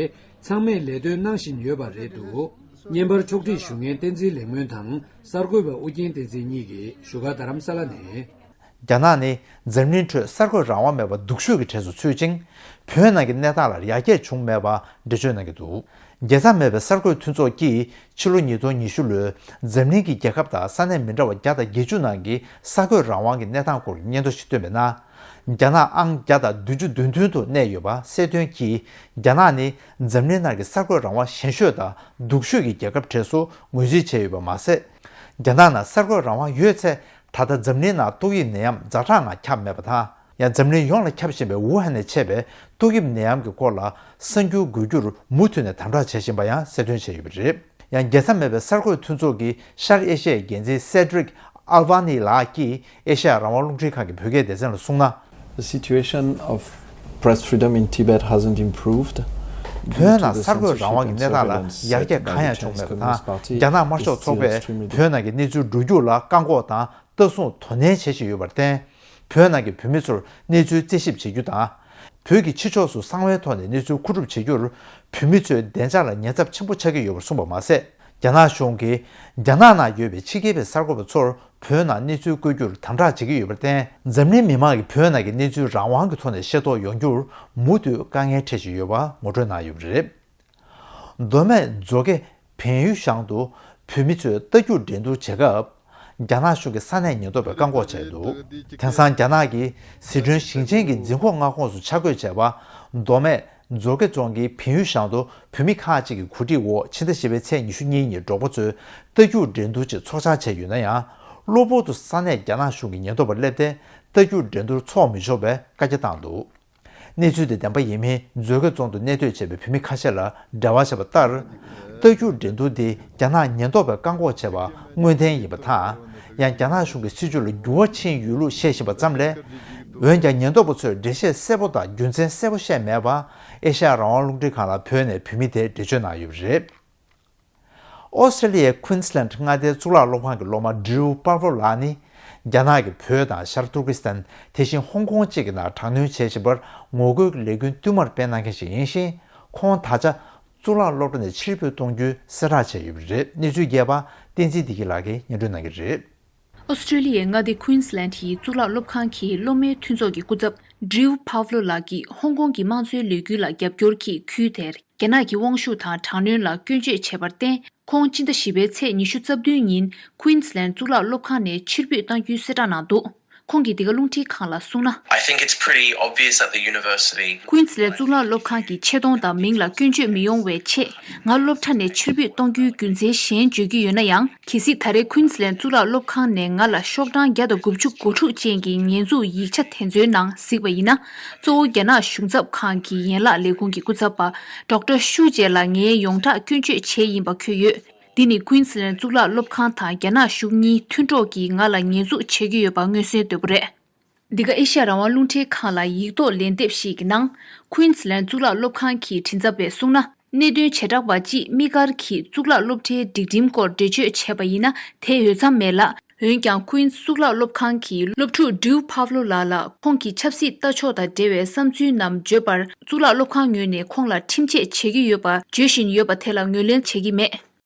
ཚང་མས་ལས་དོན་གནང་བཞིན་ཡོད་པ་རེད་འདུག། བརྙན་པར་ཕྱོགས་སྒྲིག་ཞུ་མཁན་བསྟན་འཛིན་ལེགས་སྨོན་དང་གསར་འགོད་པ་ཨུ་རྒྱན་བསྟན་འཛིན་གཉིས་ཀྱིས་བཞུགས་སྒར་རྡ་རམ་ས་ལ་ནས། རྒྱ་ནག་ནི་འཛམ་གླིང་ཁྲོད་གསར་འགོད་རང་དབང་མེད་པ་སྡུག་ཤོས་ཀྱི་གྲས་སུ་ཚུད་ཅིང་། བོད་ནང་གི་གནས་སྟངས་ལ་ཡར་རྒྱས་བྱུང་མེད་པ་འགྲེལ་བརྗོད་གནང་གི་འདུག། རྒྱལ་མཚམས་མེད་པའི་གསར་འགོད་མཐུན་ཚོགས་ཀྱིས་ཕྱི་ལོ་ཉིས་སྟོང་ཉི་ཤུ་ལོའི་འཛམ་གླིང་གི་རྒྱལ་ཁབ་དང་ས་གནས་མི་འདྲ་བ་བརྒྱ་དང་བརྒྱད་ཅུ་ནང་གི་གསར་འགོད་རང་དབང་གི་གནས་སྟངས་སྐོར་གྱི་སྙན་ཐོ་ཞིག་བཏོན་པའི་ནང་། རྒྱ་ནག་ཨང་བརྒྱ་དང་བདུན་ཅུ་དོན་བདུན་དུ་གནས་ཡོད་པ་གསལ་སྟོན་གྱིས། རྒྱ་ནག་ནི་འཛམ་གླིང་ནང་གི་གསར་འགོད་རང་དབང་ཞན་ཤོས་དང་སྡུག་ཤོས་ཀྱི་རྒྱལ་ཁབ་གྲས་སུ་ངོས་འཛིན་བྱས་ཡོད་པ་མ་ཟད། རྒྱ་ནག་ནང་གསར་འགོད་རང་དབང་ཡོད་ཚེ། ད་ལྟ་འཛམ་གླིང་ནང་ཏོག་དབྱིབས་ནད་ཡམས་ཛ་དྲག་ངང་ཁྱབ་མེད་པ་དང་། ཡང་འཛམ་གླིང་ཡོངས་ལ་ཁྱབ་བཞིན་པའི་ཝུ་ཧན་ནས་མཆེད་པའི་ཏོག་དབྱིབས་ནད་ཡམས་ཀྱི་སྐོར་ལ་གསར་འགྱུར་འགོད་རྒྱུར་མུ་མཐུད་ནས་དམ་དྲག་བྱེད་བཞིན་པ་ཡང་གསལ་སྟོན་བྱས་ཡོད་པ་རེད། ཡང་རྒྱལ་མཚམས་མེད་པའི་གསར་འགོད་མཐུན་ཚོགས་ཀྱི་ཤར་ཨེ་ཤི་ཡའི་འགན་འཛིན་སེ་ཌྲིག་ཨལ་ཝ་ནི་ལགས་ཀྱིས་ཨེ་ཤ་ཡ་རང་དབང་རླུང་འཕྲིན་ཁང་གི་བོད་སྐད་སྡེ་ཚན་ལ་གསུངས་ན། The situation of press freedom in Tibet hasn't improved. བོད་ནང་གསར་འགོད་རང་དབང་གི་གནས་སྟངས་ལ་ཡར་རྒྱས་གང་ཡང་བྱུང་མེད་པ་དང་། རྒྱ་ནག་དམར་ཤོག་ཚོགས་པས་བོད་ནང་གི་གནས་ཚུལ་འགྲོ་རྒྱུགས་ལ་བཀག་འགོག་དང་ལྟ་སྲུང་དོ་ནན་བྱེད་བཞིན་ཡོད་པར་བརྟེན། བོད་ནང་གི་བོད་མི་ཚོར་གནས་ཚུལ་རྩད་ཞིབ་བྱེད་རྒྱུ་དང་། བོད་ཀྱི་ཕྱི་ཕྱོགས་སུ་གསང་བའི་ཐོག་ནས་གནས་ཚུལ་མཁོ་སྒྲུབ་བྱེད་རྒྱུར་བོད་མི་ཚོའི་བདེ་འཇགས་ལ་ཉེན་ཚབས་ཆེན་པོ་ཆགས་ཀྱི་ཡོད་པར་གསུངས་པ་མ་ཟད། རྒྱ་ནག་གཞུང་གིས་རྒྱ་ནག་ནང་ཡོད་པའི་ཕྱི་རྒྱལ་བའི་གསར་འགོད་པ་ཚོར་བོད་ནང་གནས་ཚུལ་བཀོད་རྒྱུར་དམ་དྲག་བྱེད་ཀྱི་ཡོད་པར་བརྟེན། འཛམ་གླིང་མི་མང་གིས་བོད་ནང་གི་གནས་ཚུལ་རང་དབང་གི་ཐོག་ནས་ཤེས་རྟོགས་ཡོང་རྒྱུར་མུ་མཐུད་དཀའ་ངལ་འཕྲད་བཞིན་ཡོད་པ་ངོ་སྤྲོད་གནང་ཡོད་པ་རེད། མདོ་སྨད་མཛོ་དགེ་བལ་ཡུལ་ཤང་དུ་བོད་མི་ཚོས་རྟ་རྒྱུག་འགྲན་བསྡུར་བྱེད་སྐབས། རྒྱ་ནག་གཞུང་གིས་ས་གནས་ཉེན་རྟོག་པས་བཀག་འགོག་བྱས་འདུག། དེང་སང་རྒྱ་ནག་གིས་ཟི་ཁྲོན་ཞིང་ཆེན་གྱི་འཛིན་ཁོངས་མངའ་ཁོངས་སུ་ཆ་བགོས་བྱས་པ། མདོ་སྨད་མཛོ་དགེ་རྫོང་གི་བལ་ཡུལ་ཤང་དུ་བོད་མི་ཁག་ཅིག་གི་གོ་སྒྲིག་འོག་ཕྱི་ཟླ་བཞི་པའི་ཚེས་ཉི་ཤུ་གཉིས་ཉིན་འབྲོག་པ་ཚོས་རྟ་རྒྱུག་འགྲན་བསྡུར་ཅིག་ཚོགས་བཅར་བྱས་ཡོད་ན་ཡང་། གློ་བུར་དུ་ས་གནས་རྒྱ་ནག་གཞུང་གི་ཉེན་རྟོག་པ་སླེབས་ཏེ། རྟ་རྒྱུག་འགྲན་བསྡུར་འཚོགས་མི་ཆོག་པའི་བཀའ་རྒྱ་བཏང་འདུག། གནས་ཚུལ་དེ་བདེན་པ་ཡིན་མིན་མཛོད་དགེ་རྫོང་དུ་གནས་སྡོད་བྱས་པའི་བོད་མི་ཁ་ཤས་ལ་འབྲེལ་བ་བྱས་པ་ལྟར། རྟ་རྒྱུག་འགྲན་བསྡུར་འདི་རྒྱ་ནག་ཉེན་རྟོག་པས་བཀག་འགོག་བྱས་པ་དངོས་བདེན་ཡིན་པ་དང་། ཡང་རྒྱ་ནག་གཞུང་གི་སྲིད་བྱུས་ལ་འགྱུར་བ་ཕྱིན་ཡོད་ལུགས་བཤད་བཞིན་པ་ཙམ་ལས། འོན་ཀྱང་ཉེན་རྟོག་པ་ཚོས་འགྲེལ་བཤད་གསལ་པོ་དང་རྒྱུ་མཚན་གསལ་པོ་བཤད་མེད་པ། ཨེ་ཤ་ཡ་རང་དབང་རླུང་འཕྲིན་ཁང་ལ་བོད་ནས་བོད་མི་དེས་འགྲེལ་བརྗོད་གནང་ཡོད་པ་རེད། ཨོ་སི་ཀྲི་ལི་ཡའི་ཀུན་སི་ལན་མངའ་སྡེའི་གཙུག་ལག་སློབ་ཁང་གི་སློབ་མ་ཌྲིའུ་པར་ཝོ་ལགས་ནི། རྒྱ་ནག་གིས་བོད་དང་ཤར་ཏུར་ཀི་སི་ཐན། དེ་བཞིན་ཧོང་ཀོང་བཅས་ཀྱི་ནང་དྲག་གནོན་བྱེད་བཞིན་པར་ངོ་རྒོལ་གྱི་ལས་འགུལ་བསྟུད་མར་སྤེལ་གནང་མཁན་ཞིག་ཡིན་ཞིང་། ཁོང་ད་ཆ་གཙུག་ལག་སློབ་གྲྭ་ནས་ཕྱིར་འབུད་གཏོང་རྒྱུའི་གསལ་བསྒྲགས་བྱས་ཡོད་པ་རེད། གནས་ཚུལ་རྒྱས་པ་བསྟན་འཛིན་བདེ་སྐྱིད་ལགས་ཀྱིས་སྙན་སྒྲོན་གནང་གི་རེད། ཨོ་སི་ཀྲི་ལི་ཡའི་མངའ་སྡེ་ཀུན་སི་ལན་ཡི་གཙུག་ལག་སློབ་ཁང་གི་སློབ་མའི་མཐུན་ཚོགས་ཀྱི་སྐུ་ཚབ་ཌྲིའུ་པར་ཝོ་ལགས་ཀྱིས་ཧོང་ཀོང་གི་དམངས་གཙོའི་ལས་འགུལ་ལ་རྒྱབ་སྐྱོར་གྱིས་ཁུལ་དེར་རྒྱ་ནག་གི་དབང་ཤུགས་དང་དྲག་གནོན་ལ་སྐྱོན་བརྗོད་བྱས་པར་བརྟེན། ཁོང་སྤྱི་ཟླ་བཞི་པའི་ཚེས་ཉི་ཤུ་རྩ་བདུན་ཉིན་ཀུན་སི་ལན་གཙུག་ལག་སློབ་ཁང་ནས་ཕྱིར་འབུད་གཏང་རྒྱུའི་གསལ་བསྒྲགས་གནང་འདུག། ཁོང་གིས་འདི་ག་རླུང་འཕྲིན་ཁང་ལ་གསུངས་ན། I think it's pretty obvious that the university ཀུན་སི་ལན་གཙུག་ལག་སློབ་ཁང་གི་ཆེ་མཐོང་དང་མིང་ལ་སྐྱོན་བརྗོད་མི་ཡོང་བའི་ཆེད། ང་སློབ་གྲྭ་ནས་ཕྱིར་འབུད་གཏོང་རྒྱུའི་རྒྱུ་མཚན་གཞན་བརྗོད་ཀྱི་ཡོད་ན་ཡང་། གལ་སྲིད་ད་རེས་ཀུན་སི་ལན་གཙུག་ལག་སློབ་ཁང་ནས་ང་ལ་ཤོག་གྲངས་བརྒྱ་དང་དགུ་བཅུ་གོ་དྲུག་ཅན་གྱི་ཉེས་འཛུགས་ཡིག་ཆ་དེ་ཚོའི་ནང་གཟིགས་པ་ཡིན་ན། གཙོ་བོ་རྒྱ་ནག་གཞུང་ཚབ་ཁང་གི་ཡན་ལག་ལས་ཁུངས་ཀྱི་སྐུ་ཚབ་པ་ཌོག་ཊར་ཤུའུ་ཅེ་ལ་ངའི་ཡོངས་གྲགས་སྐྱོན་བརྗོད་བྱས་ཡིན་པ་འཁོད་ཡོད། འདི་ནི་ཀུན་སི་ལན་གཙུག་ལག་སློབ་ཁང་དང་རྒྱ་ནག་གཞུང་གཉིས་མཐུན་གྲོགས་ཀྱིས་ང་ལ་ཉེས་འཛུགས་བྱེད་ཀྱི་ཡོད་པ་མངོན་གསལ་དོད་པོ་རེད། འདི་ག་ཨེ་ཤ་ཡ་རང་དབང་རླུང་འཕྲིན་ཁང་ལ་ཡིག་ཐོག་ལན་འདེབས་ཤིག་གི་ནང་། Queensland་གཙུག་ལག་སློབ་ཁང་གི་མགྲིན་ཚབ་པས་གསུངས་ན། གནད་དོན་བྱེ་བྲག་པ་གཅིག་དམིགས་བཀར་གྱིས་གཙུག་ལག་སློབ་གྲྭའི་སྒྲིག་ཁྲིམས་སྐོར་འགྲེལ་བརྗོད་བྱས་པ་ཡིན་ན་དེ་འོས་འཚམ་མེད་ལ། འོན་ཀྱང་Queens་གཙུག་ལག་སློབ་ཁང་གི་སློབ་ཕྲུག་Drew Pavlo་ལགས་ལ་ཁོང་གི་ཆབ་སྲིད་ལྟ་ཕྱོགས་དང་འབྲེལ་བའི་བསམ་ཚུལ་རྣམས་བརྗོད་པར་གཙུག་ལག་སློབ་ཁང་ངོས་ནས་ཁོང་ལ་ཁྲིམས་ཆད་བྱེད་ཀྱི་ཡོད་པ་བརྗོད་བཞིན་ཡོད་པ་དེ་ལ་ངོས་ལེན་བྱེད་ཀྱི་མེད།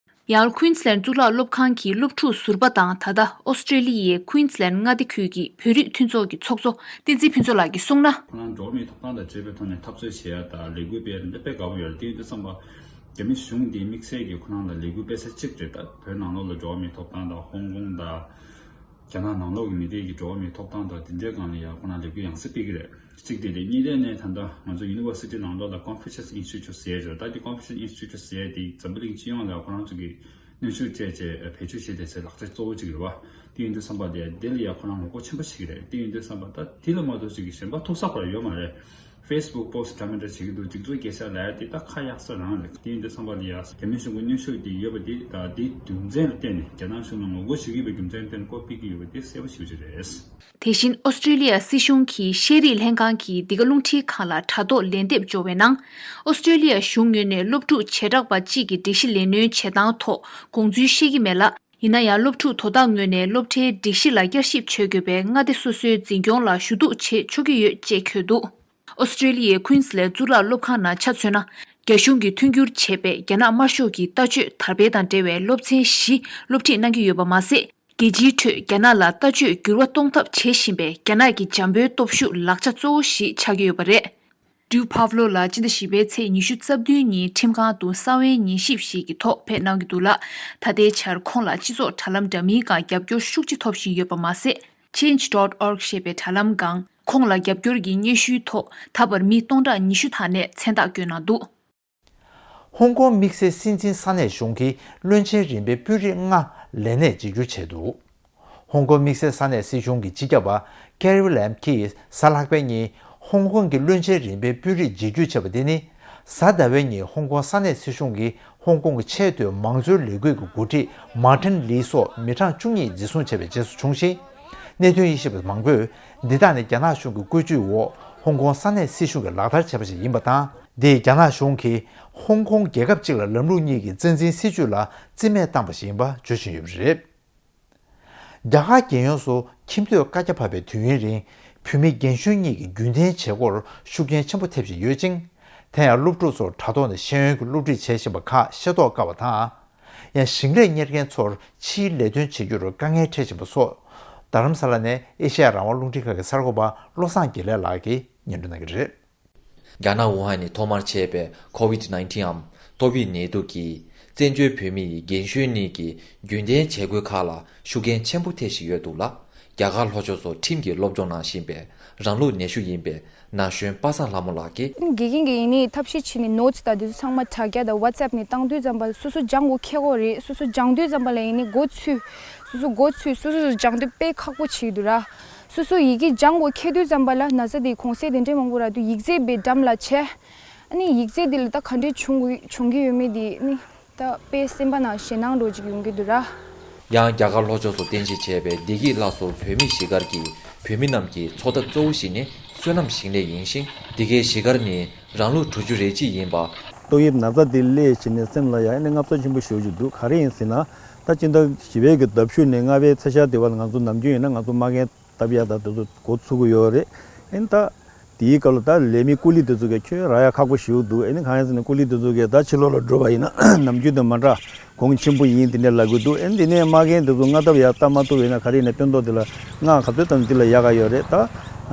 ཡང་Queensland་གཙུག་ལག་སློབ་ཁང་གི་སློབ་ཕྲུག་ཟུར་པ་དང་ད་ལྟ་ཨོ་སི་ཀྲེ་ལི་ཡའི་Queensland་མངའ་སྡེ་ཁུལ་གྱི་བོད་རིགས་མཐུན་ཚོགས་ཀྱི་ཚོགས་གཙོ་བསྟན་འཛིན་ཕུན་ཚོགས་ལགས་ཀྱིས་གསུངས་ན། ཁོ་རང་འགྲོ་བ་མིའི་ཐོབ་ཐང་དང་འབྲེལ་བའི་ཐོག་ནས་འཐབ་རྩོད་བྱེད་ཡ་དང་ལས་འགུལ་སྤེལ་ཡ་དེ་འདྲ་དཔེ་དགའ་པོ་ཡོད་རེད། དེ་ཡིན་དུས་ཙམ་པ་རྒྱ་མི་གཞུང་འདིའི་དམིགས་བསལ་གྱིས་ཁོ་རང་ལ་ལས་འགུལ་སྤེལ་ས་གཅིག་རེད། ད་བོད་ནང་ལོགས་ལ་འགྲོ་བ་མིའི་ཐོབ་ཐང་དང་ཧོང་ཀོང་དང་། རྒྱ་ནག་ནང་ལོགས་ཀྱི་མི་སྡེ་གི་འགྲོ་བ་མིའི་ཐོབ་ཐང་དང་དེ་འདྲའི་སྒང་ལ་ཡང་ཁོ་རང་ལས་འགུལ་ཡང་སེ་སྤེལ་གྱི་རེད། གཅིག་དེ་རེད། གཉིས་དེ་ནས་ད་ལྟ་ང་ཚོ་University་ནང་ལོགས་ལ་Confucius Institute་ཟེར་ཡ་རེད། ད་དེ་Confucius Institute་ཟེར་ཡ་དེ་འཛམ་བུ་གླིང་སྤྱི་ཡོངས་ལ་ཁོ་རང་ཚོ་གི་གནོན་ཤུགས་སྤྲད་བྱས་བེད་སྤྱོད་བྱེད་བསྡད་སའི་ལག་ཆ་གཙོ་བོ་གཅིག་རེད་བ། དེ་ཡིན་དུས་ཙམ་པ་དེ་དེ་ལ་ཡང་ཁོ་རང་ངོ་རྒོལ་ཆེན་པོ་བྱེད་ཀྱི་རེད། དེ་ཡིན་དུས་ཙམ་པ་ད་དེ་ལ་མ་གཏོགས་ཅིག་གི་གཞན་པ་ཐུག་ས་ཁོ་རང་ཡོད་མ་རེད། Facebook་post་འདྲ་མི་འདྲ་བྱེད་ཀྱི་འདུག་སྒྲིག་འཛུགས་སྐད་ཆ་ལབ་ཡ་དེ་ད་ཁ་གཡར་ས་རང་རེད། དེ་ཡིན་དུས་ཙམ་པ་ལ་ཡ་རྒྱ་མི་གཞུང་གི་གནོན་ཤུགས་དེ་ཡོད་པ་དེ་ད་དེ་རྒྱུ་མཚན་ལ་བརྟེན་ནས་རྒྱ་ནག་གཞུང་ལ་ངོ་རྒོལ་བྱེད་ཀྱི་ཡོད་པའི་རྒྱུ་མཚན་ལ་བརྟེན་ནས་བསྐོ་ཕེབས་ཀྱི་ཡོད་པ་དེ་གསལ་པོ་ཞེ་པོ་ཅིག་རེད། དེ་བཞིན་ཨོ་སི་ཀྲེ་ལི་ཡ་སྲིད་གཞུང་གི་ཤེས་རིག་ལྷན་ཁང་གིས་འདི་ག་རླུང་འཕྲིན་ཁང་ལ་དྲ་ཐོག་ལན་འདེབས་འབྱོར་བའི་ནང་། ཨོ་སི་ཀྲེ་ལི་ཡ་གཞུང་ངོས་ནས་སློབ་ཕྲུག་བྱེ་བྲག་པ་གཅིག་གི་སྒྲིག་གཞི་ལས་སྣོན་བྱེད་སྟངས་ཐོག་དགོངས་ཚུལ་བཤད་ཀྱི་མེད་ལ། ཡིན་ན་ཡང་སློབ་ཕྲུག་དོ་བདག་ངོས་ནས་སློབ་གྲྭའི་སྒྲིག་གཞི་ལ་བསྐྱར་ཞིབ་བྱེད་དགོས་པའི་མངའ་སྡེ་སོ་སོའི་འཛིན་སྐྱོང་ལ་ཞུ་གཏུག་བྱེད་ཆོག་གི་ཡོད་ཅེས་འཁོད་འདུག་ཨོ་སི་ཀྲེ་ལི་ཡའི་Queensland་གཙུག་ལག་སློབ་ཁང་ནང་ཆ་མཚོན་ན། རྒྱ་གཞུང་གིས་མཐུན་འགྱུར་བྱས་པའི་རྒྱ་ནག་དམར་ཤོག་གི་ལྟ་སྤྱོད་དར་སྤེལ་དང་འབྲེལ་བའི་སློབ་ཚན་བཞི་སློབ་ཁྲིད་གནང་གི་ཡོད་པ་མ་ཟད། རྒྱལ་སྤྱིའི་ཁྲོད་རྒྱ་ནག་ལ་ལྟ་སྤྱོད་འགྱུར་བ་གཏོང་ཐབས་བྱེད་བཞིན་པའི་རྒྱ་ནག་གི་འཇམ་པོའི་སྟོབས་ཤུགས་ལག་ཆ་གཙོ་བོ་ཞིག་ཆགས་ཀྱི་ཡོད་པ་རེད། Drew Pavlo་ལགས་སྤྱི་ཟླ་བཞི་པའི་ཚེས་ཉི་ཤུ་རྩ་བདུན་ཉིན་ཁྲིམས་ཁང་དུ་གསང་བའི་ཉན་ཞིབ་ཞིག་གི་ཐོག་ཕེབས་གནང་གི་འདུག་ལ། ད་ལྟའི་ཆར་ཁོང་ལ་སྤྱི་ཚོགས་དྲ་ལམ་འདྲ་མིན་སྒང་རྒྱབ་སྐྱོར་ཤུགས་ཆེ་ཐོབ་བཞིན་ཡོད་པ་མ་ཟད། Change dot org་ཞེས་པའི་དྲ་ལམ་སྒང་ཁོང་ལ་རྒྱབ་སྐྱོར་གྱི་སྙན་ཞུའི་ཐོག་ད་བར་མི་སྟོང་ཕྲག་ཉི་ཤུ་དག་ནས་མཚན་རྟགས་བཀོད་གནང་འདུག་ཧོང་ཀོང་དམིགས་བསལ་སྲིད་འཛིན་ས་གནས་གཞུང་གིས་བློན་ཆེན་རིམ་པའི་དཔོན་རིགས་ལྔ་ལས་གནས་བརྗེ་བསྒྱུར་བྱས་འདུག་ཧོང་ཀོང་དམིགས་བསལ་ས་གནས་སྲིད་གཞུང་གི་སྤྱི་ཁྱབ་པ་ཀེ་རི་ལེམ་གྱིས་གཟའ་ལྷག་པའི་ཉིན་ཧོང་ཀོང་གི་བློན་ཆེན་རིམ་པའི་དཔོན་རིགས་བརྗེ་བསྒྱུར་བྱས་པ་དེ་ནི། གཟའ་ཟླ་བའི་ཉིན་ཧོང་ཀོང་ས་གནས་སྲིད་གཞུང་གིས་ཧོང་ཀོང་གི་ཆེས་མཐོའི་མང་གཙོའི་ལས་འགུལ་གྱི་འགོ་ཁྲིད་མཱ་ཏིན་ལི་སོགས་མི་གྲངས་བཅུ་གཉིས་འཛིན་བཟུང་བྱས་པའི་རྗེས་སུ་བྱུང་ཞིང་། གནད་དོན་དབྱེ་ཞིབ་པ་མང་པོས་འདི་དག་ནི་རྒྱ་ནག་གཞུང་གི་བཀོད་ཇུས་འོག་ཧོང་ཀོང་ས་གནས་སྲིད་གཞུང་གིས་ལག་བསྟར་བྱས་པ་ཞིག་ཡིན་པ་དང་། འདིས་རྒྱ་ནག་གཞུང་གིས་ཧོང་ཀོང་རྒྱལ་ཁབ་གཅིག་ལ་ལམ་ལུགས་གཉིས་ཀྱི་རྩ་འཛིན་སྲིད་ཇུས་ལ་རྩིས་མེད་བཏང་པ་ཞིག་ཡིན་པ་བརྗོད་བཞིན་ཡོད་པ་རེད། རྒྱ་གར་རྒྱལ་ཡོངས་སུ་ཁྱིམ་སྡོད་བཀའ་རྒྱ་བབས་པའི་དུས་ཡུན་རིང་བོད་མི་རྒན་གཞོན་གཉིས་ཀྱི་རྒྱུན་གཏན་བྱེད་སྒོར་ཤུགས་རྐྱེན་ཆེན་པོ་ཐེབས་བཞིན་ཡོད་ཅིང་། དེ་ཡང་སློབ་ཕྲུག་ཚོར་དྲ་ཐོག་ནས་ཤེས་ཡོན་གྱི་སློབ་ཁྲིད་བྱེད་བཞིན་པ་ཁག་ཤེས་རྟོགས་དཀའ་བ་དང་། ཡང་ཞིང་ལས་གཉེར་མཁན་ཚོར་ཕྱིའི་ལས་དོན་བྱེད་རྒྱུར་དཀའ་ངལ་འཕྲད་བཞིན་པ་སོགས། རྡ་རམ་ས་ལ་ནས་ཨེ་ཤེ་ཡ་རང་དབང་རླུང་འཕྲིན་ཁང་གི་གསར་འགོད་པ་བློ་བཟང་དགེ་ལེགས་ལགས་ཀྱིས་སྙན་སྒྲོན་གནང་གི་རེད། རྒྱ་ནག་ཝུ་ཧན་ནས་ཐོག་མར་མཆེད་པའི་ཁོ་ཝིད་ནའིན་ཊིན་འམ་ཏོག་དབྱིབས་ནད་དུག་གིས་བཙན་བྱོལ་བོད་མི་ཡི་རྒན་གཞོན་གཉིས་ཀྱི་རྒྱུན་གཏན་བྱེད་སྒོའི་ཁག་ལ་ཤུགས་རྐྱེན་ཆེན་པོ་ཐེབས་བཞིན་ཡོད་འདུག་ལ། རྒྱ་གར་ལྷོ་ཕྱོགས་སུ་ཁྲིམས་ཀྱི་སློབ་སྦྱོང་གནང་བཞིན་པའི་རང་ལུགས་ནད་གཞུང་ཡིན་པའི་ན་གཞོན་པ་སངས་ལྷ་མོ་ལགས་ཀྱིས། དགེ་རྒན་གྱིས་ཡིན་ནའི་ཐབས་ཤེས་བྱས་ནས་ནོ་ཊི་སི་དང་དེ་ཚོ་ཚང་མ་དྲ་རྒྱ་དང་ཝ་ཊི་སི་ཨེབ་ནས་བཏང་དུས་ཙམ་པ་ལ་སོ་སོ་སྦྱང་དགོས་ཁེལ་གོ་རེད། སོ་སོ་སྦྱང་དུས་ཙམ་པ་ལ་ཡིན་ནའི་མགོ་ཚོས། སོ་སོ་མགོ་ཚོས་སོ་སོ་སྦྱང་དུས་དཔེ་ཁག་པོ་བྱེད་ཀྱི་འདུག་ར། སོ་སོ་ཡི་གེ་སྦྱང་དགོས་ཁེལ་དུས་ཙམ་པ་ལ་ན་ཚ་དེ་གོང་གསལ་དེ་འདྲས་མང་པོ་རག་དུས་ཡིག་ཚད་དཔེ་འགྲམ་ལ་ཆེ། ཨ་ནི་ཡིག་ཚད་དེ་ལ་ད་ག་འདྲས་བྱུང་དགོས་བྱུང་གི་ཡོད་མེད་དེ་ཨ་ནི་ད་དཔེ་སེམས་པ་ནང་ཞེད་སྣང་འདྲ་ཅིག་ཡོང་གི་འདུག་ར། ཡང་རྒྱ་གར་ལྷོ་ཕྱོགས་སུ་རྟེན་གཞི་བྱས་པའི་བདེ་སྐྱིད་ལྷ་གསོལ་བོད་མིའི་གཞིས་སྒར་གྱི་བོད་མི་རྣམས་ཀྱི་འཚོ་ཐབས་གཙོ་བོ་ཞིག་ནི་སོ་ནམ་ཞིང་ལས་ཡིན་ཞིང་། འདི་གའི་གཞིས་སྒར་ནི་རང་ལོ་དྲུག་ཅུ་རེ་གཅིག་ཡིན་པ། ཏོག་དབྱིབས་ན་ཚ་འདི་སླེབས་བྱས་ནས་སེམས་ལ་ཡང་ཨ་ནི་ལྔ་བརྡ་ཆེན་པོ་ཞེ་པོ་ཅིག་འདུག་ག་རེ་ཡིན་ཟེར་ན། ད་སྤྱི་ཟླ་བཞི་པའི་གི་ཟླ་མཇུག་ནས་ལྔ་པའི་ཚེས་ཤར་དེ་བར་ལ་ང་ཚོ་ནམ་རྒྱུན་ཡིན་ན་ང་ཚོ་མ་རྒན་བཏབ་ཡ་ད་དེ་ཚོ་འགོ་ཚུགས་ཀྱི་ཡོད་རེད། ཨ་ནི་ད་དེའི་སྐབས་ལ་ད་ལས་མི་ཀུ་ལི་དེ་ཚོ་གིས་ཁྱོན་རག་ཡ་ཁག་པོ་ཞེ་པོ་འདུག་ཨ་ནི་གང་ཡིན་ཟེར་ན་ཀུ་ལི་དེ་ཚོ་གིས་ད་ཕྱི་ལོགས་ལ་འགྲོ་བ་ཡིན་ན་ནམ་རྒྱུན་དང་མ་འདྲ་གོང་ཆེན་པོ་ཡིན་དེ་འདྲ་ལབ་ཀྱི་འདུག་ཨ་ནི་དེ་ནས་མ་རྒན་དེ་ཚོ་མངགས་ཐབས་ཡ་ལྟ་མ་ཐུབ་པ་ཡིན་ན་ག་རེ་ཡིན་ན་སྟོན་ཐོག་དེ་ལ་མངགས་ག་ཚོད་བཏང་འདི་ལ་ཡག་ག་ཡོད་རེད། ད་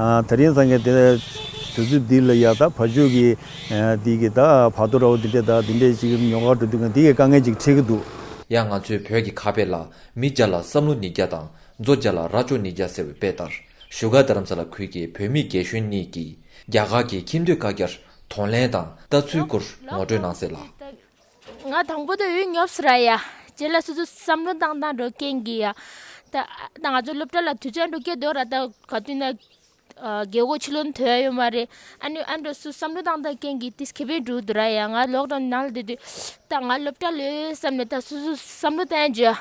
ཨ་དེ་རིང་སང་གི་དེ་དུས་ཚོད་འདི་ལ་ཡ་ད་བ་ཕྱུགས་ཀྱི་ཨ་འདི་གི་ད་བར་དོ་ར་བ་འདི་འདྲས་ད་འདི་འདྲས་ཅིག་ཉོ་ག་འགྲོ་དུས་ང་འདི་གི་དཀའ་ངལ་ཅིག་འཕྲད་ཀྱི་འདུག་ཡང་ང་ཚོའི་བོད་ཀྱི་ཁ་དཔེ་ལ་མི་བརྒྱ་ལ་བསམ་བློ་ནི་བརྒྱ་དང་། མཛོ་བརྒྱ་ལ་རྭ་ཅོ་ནི་བརྒྱ་ཟེར་བའི་དཔེ་ལྟར། བཞུགས་སྒར་རྡ་རམ་ས་ལ་ཁུལ་གྱི་བོད་མི་རྒན་གཞོན་གཉིས་ཀྱིས་རྒྱ་གར་གྱི་ཁྱིམ་སྡོད་བཀའ་རྒྱར་གདོང་ལེན་དང་ལྟ་ཚུལ་སྐོར་ངོ་སྤྲོད་གནང་གསལ་ལ། ང་དང་པོ་དེ་འོས་ཉོབ་སི་ར་ཡ། རྗེས་ལ་སོ་སོ་བསམ་བློ་བཏང་བཏང་འགྲོ་རྐྱེན་གྱིས་ཡ། ད་ད་ང་ཚོ་སློབ་གྲྭ་ལ་དུས་ཚོད་འགྲོ་སྐྱེ་འདོད་ར་ད་ག་དུས་ན་རྒྱལ་སྒོ་ཕྱི་ལོགས་ཐོན་ཡ་ཡོད་མ་རེད། ཨ་ནི་ཨ་འགྲོ་སོ་བསམ་བློ་བཏང་བཏང་རྐྱེན་གྱིས་ཏིས་ཁེ་ཕན་འགྲོ་འདུག་ར་ཡ། ང་ལོག་ཌའོན་ནང་ལ་བསྡད་དུས་ད་ང་སློབ་གྲྭ་ལོས་བསམ་ནས་ད་སོ་སོ་བསམ་བློ་བཏང་རྒྱུ་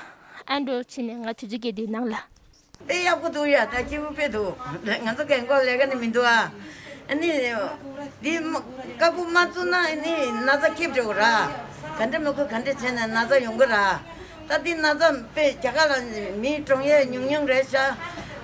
ཨ་འགྲོ་ཕྱིན་ནས་ང་དུས་ཚོད་སྐྱེ་དུས་ནང་ལ། དཔེ་ཡག་པོ་འདུག་ཡ། ད་སྐྱིད་པོ་དཔེ་འདུག་ང་ཚོ་རྒན་གོག་ལས་ཀ་ནི་མི་འདུག་ཨ། ཨ་ནི། འདི་མ་བཀའ་པོད་མ་བཙུགས་ན་ཨ་ནི་ན་ཚ་ཁྱབ་འགྲོ་གི་ར། ག་འདྲ་མི་དགོས་ག་འདྲ་བྱས་ན་ན་ཚ་ཡོང་གི་ར། ད་འདི་ན་ཚ་དཔེ་རྒྱ་གར་ལ་མི་གྲོངས་ཡས་ཉུང་ཉུང་རེད་ཤག་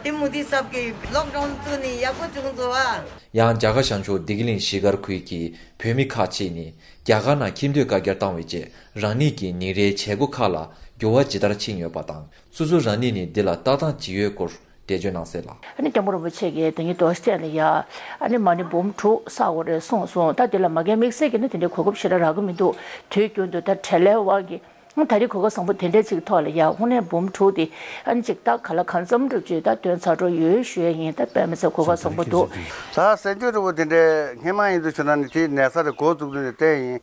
འདི་མུ་དྷི་སཱབ་ཀྱི་ལོག་ཌའུན་བཙུགས་ནི་ཡག་པོ་བྱུང་འདུག་ཨ། ཡང་རྒྱ་གར་བྱང་ཕྱོགས་བདེ་སྐྱིད་གླིང་གཞིས་སྒར་ཁུལ་གྱི་བོད་མི་ཁག་ཅིག་ནི་རྒྱ་གར་ནང་ཁྱིམ་སྡོད་བཀའ་རྒྱ་བཏང་བའི་རྗེས་རང་ཉིད་ཀྱི་ཉིན་རེའི་བྱེད་སྒོ་ཁག་ལ་འགྱུར་བ་ཇི་ལྟར་ཕྱིན་ཡོད་པ་དང་། སོ་སོ་རང་ཉིད་ནི་འདི་ལ་ལྟ་སྟངས་ཇི་ཡོད་སྐོར་འགྲེལ་བརྗོད་གནང་གསལ་ལ། ཨ་ནི་སྐྱབས་མགོན་རིན་པོ་ཆེ་གིས་དེ་ཉིན་རྡོ་རྗེ་གདན་ལ་ཡ། ཨ་ནི་མ་ཎི་འབུམ་དྲུག་བསགས་དགོས་རེད་གསུངས་སོང་། ད་དེ་ལ་མ་རྒན་དམིགས་བསལ་གྱི་ནི་དེ་འདྲའི་གོ་སྐབས་ཞེ་དྲག་རག་གི་མི་འདུག་དུས་རྒྱུན་དུ་ད་བྲེལ་བའི་དབང་གིས་ད་རེས་གོ་སྐབས་བཟང་པོ་དེ་འདྲའི་ཅིག་ཐོག་ལ་ཡ། དངོས་གནས་འབུམ་དྲུག་དེ་ཨ་ནི་ཅིག་ད་ག་ལ་གང་འཚམ་འགྲུབ་ཅིག་ད་འདོན་ཚར་འགྲོ་ཡོད་ཞུ་ཡ་ཡིན། ད་དཔེ་མི་སྲིད་གོ་སྐབས་བཟང་པོ་འདུག་ད་གསར་འགྱུར་འདྲ་པོ་དེ་འདྲའི་སྔན་མ་ཡིན་དུས་ཆུ་ན་ནི་དེ་ནད་གསར་དེ་འགོ་བཙུགས་དུས་ནས་བལྟས་ཡིན།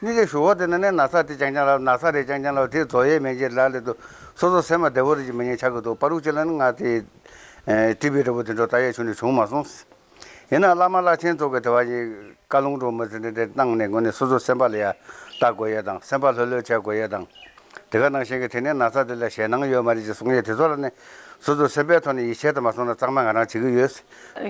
ནི་དེ་ཞུ་བ་དེ་ན་ནི་ན་ཚ་དེ་རྐྱང་རྐྱང་ལ་ན་ཚ་རེད་རྐྱང་རྐྱང་ལ་དེ་རྫོགས་ཡས་མེད་ཅེས་ལ་ལས་དུ་སོ་སོ་སེམས་པ་བདེ་བོ་རེ་ཅིག་མི་ཉན་ཆགས་ཀྱི་འདུག་པ་རུག་ཅེ་ལ་ནི་ང་དེ་ཊི་བི་འདྲ་པོ་དེ་འགྲོ་ལྟ་ཡས་ཆུ་ནི་བྱུང་མ་སོང་། ཡིན་ན་བླ་མ་བླ་ཆེན་ཚོ་གི་དེ་བ་ཡི་བཀའ་ལུང་འགྲོ་མི་ཟེར་ནི་དེ་གནང་ནས་དངོས་ནས་སོ་སོ་སེམས་པ་ལ་ཡ་ལྟ་དགོས་ཡས་དང་སེམས་པ་ལྷོད་ལྷོད་བྱེད་དགོས་ཡས་དང་། དེ་ག་ནང་བཞིན་གྱི་དེ་ནས་ན་ཚ་དེ་ལ་ཞེད་སྣང་ཡོད་མ་རེད་ཅེས་གསུང་ཡས་དེ་ཚོ་ལ་ནི་སོ་སོ་སེམས་པའི་ཐོག་ནས་ཡིད་ཆེས་དེ་མ་སོང་ན་གཙང་མ་ང་རང་བྱེད་ཀྱི་ཡོད།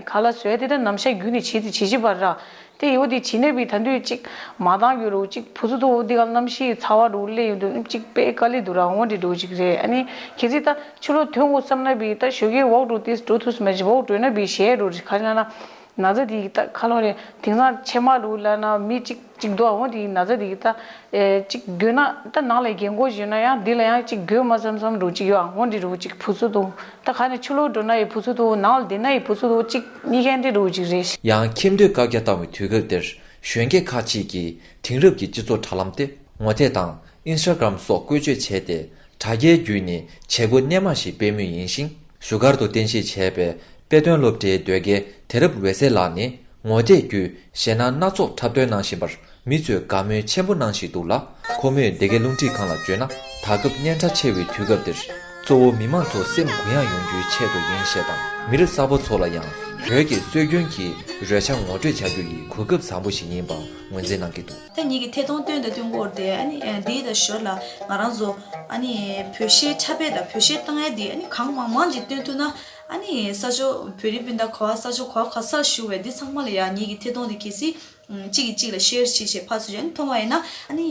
ག་ལ་བཟོས་དེ་ད་ནམ་ཞག་རྒྱུན་ནས་བྱེད་དེ་བྱེད་བྱེད་པ་ར། དེ་ཡོད་དེ་བྱེད་ནས་བི་ད་འདོད་ཅིག་མ་བཏང་རྒྱུ་རུ་ཅིག་བུ་ཚོ་དོ་འདི་ག་གནམ་གཤིས་ཚ་བ་རུ་སླེབས་ཡོང་དུས་ཅིག་དཔེ་དཀའ་ལས་འདུག་ར། འོང་འདྲི་འགྲོ་ཅིག་རེད། ཨ་ནི་གལ་སྲིད་ད་ཕྱི་ལོགས་ཐོན་དགོས་བསམ་ན་བི་ད་ཞོགས་ཀས་འོག་འགྲོ་དེ་འགྲོ་ཐུབ་སི་མ་ཅིག་འོག་འགྲོ་ན་བི་ཞེད་རུ་རི་ཁ་ལ་ན། ན་ཚ་དེ་ད་ཁ་ལོ་རེད། དེང་སང་ཕྱེ་མ་རུ་ལ་ན་མི་གཅིག་གཅིག་འདུག་འོ་དེ་ན་ཚ་དེ་ད་ཨེ་གཅིག་འགྱོད་ན་ད་ནང་ལ་རྒན་གོག་བཞུགས་ན་ཡང་འདི་ལ་ཡང་གཅིག་འགྱོད་མ་བསམ་བསམ་རུ་གཅིག་ཡོད། འོ་འདི་རུ་གཅིག་བུ་ཚོ་དང་ད་ག་ནས་ཕྱི་ལོགས་འགྲོ་ན་ཡི་བུ་ཚོ་དང་ནང་ལ་བསྡད་ན་ཡི་བུ་ཚོ་དང་གཅིག་གཉིས་ཀ་འདྲ་རུ་གཅིག་རེད། ཡང་ཁྱིམ་སྡོད་བཀའ་རྒྱ་བཏང་བའི་དུས་སྐབས་འདིར་གཞོན་སྐྱེས་ཁག་ཅིག་གིས་དེང་རབས་ཀྱི་སྤྱི་ཚོགས་དྲ་ལམ་སྟེ་ངོ་དེབ་དང་ཨིན་སི་ཊ་གྷ་རམ་སོགས་བཀོལ་སྤྱོད་བྱས་ཏེ་དྲ་རྒྱའི་བརྒྱུད་ནས་བྱེད་སྒོ་སྣེ་མང་ཞིག་སྤེལ་མུས་ཡིན་ཞིང་། བཞུགས་སྒར་དུ་རྟེན་གཞི་བྱས་པའི་དཔེ་སྟོན་སློབ་གྲྭའི་ཟློས་དགེ་དེ་རབ་འོད་ཟེར་ལགས་ནི་ངོ་དེབ་བརྒྱུད་ཞེད་སྣང་སྣ་ཚོགས་འཁྲབ་སྟོན་གནང་བཞིན་པར་མི་ཚོས་དགའ་མོས་ཆེན་པོ་གནང་བཞིན་འདུག་ལ། ཁོ་མོས་སྡེ་དགེ་རླུང་འཕྲིན་ཁང་ལ་བརྗོད་ན། ད་སྐབས་གཉན་འཕྲང་ཆེ་བའི་དུས་སྐབས་འདིར་གཙོ་བོ་མི་མང་ཚོ་སེམས་གུ་ཡངས་ཡོང་རྒྱུའི་ཆེད་དུ་ཡིན་ཞེས་དང་། མི་རབས་གསར་པ་ཚོ་ལ་ཡང་བོད་ཀྱི་སྲོལ་རྒྱུན་གྱི་རོལ་ཆ་ངོ་སྤྲོད་བྱ་རྒྱུ་ཡི་གོ་སྐབས་བཟང་པོ་ཞིག་ཡིན་པ་ངོས་འཛིན་གནང་གི་འདུག་ད་ངེད་ཀྱི་ཐད་གཏོང་སྟོན་དང་སྟོན་སྐོར་དེ་ཨ་ནི་ཨ་འདི་དང་ཞོར་ལ་ང་རང་ཚོ་ཨ་ནི་བོད་གཞས་འཁྲབ་པ་དང་བོད་གཞས་བཏང་ཡ་འདི་ཨ་ནི་གང་མང་མང་ཅིག་སྟོན་ཐུབ་ན་ཨ་ནི་ས་ཕྱོགས་བོད་རིགས་སྤུན་ཟླ་ག་བ་ས་ཕྱོགས་ག་བ་ག་སར་བཞུགས་པའི་འདི་ཚང་མ་ལ་ཡ་ངེད་ཀྱི་ཐད་གཏོང་དེ་གལ་སྲིད་གཅིག་གིས་གཅིག་ལ་ཤེར་བྱེད་བྱེད་ཕར་ཚུར་བྱས་ཨ་ནི་མཐོང་བ་ཡིན་ན་ཨ་ནི་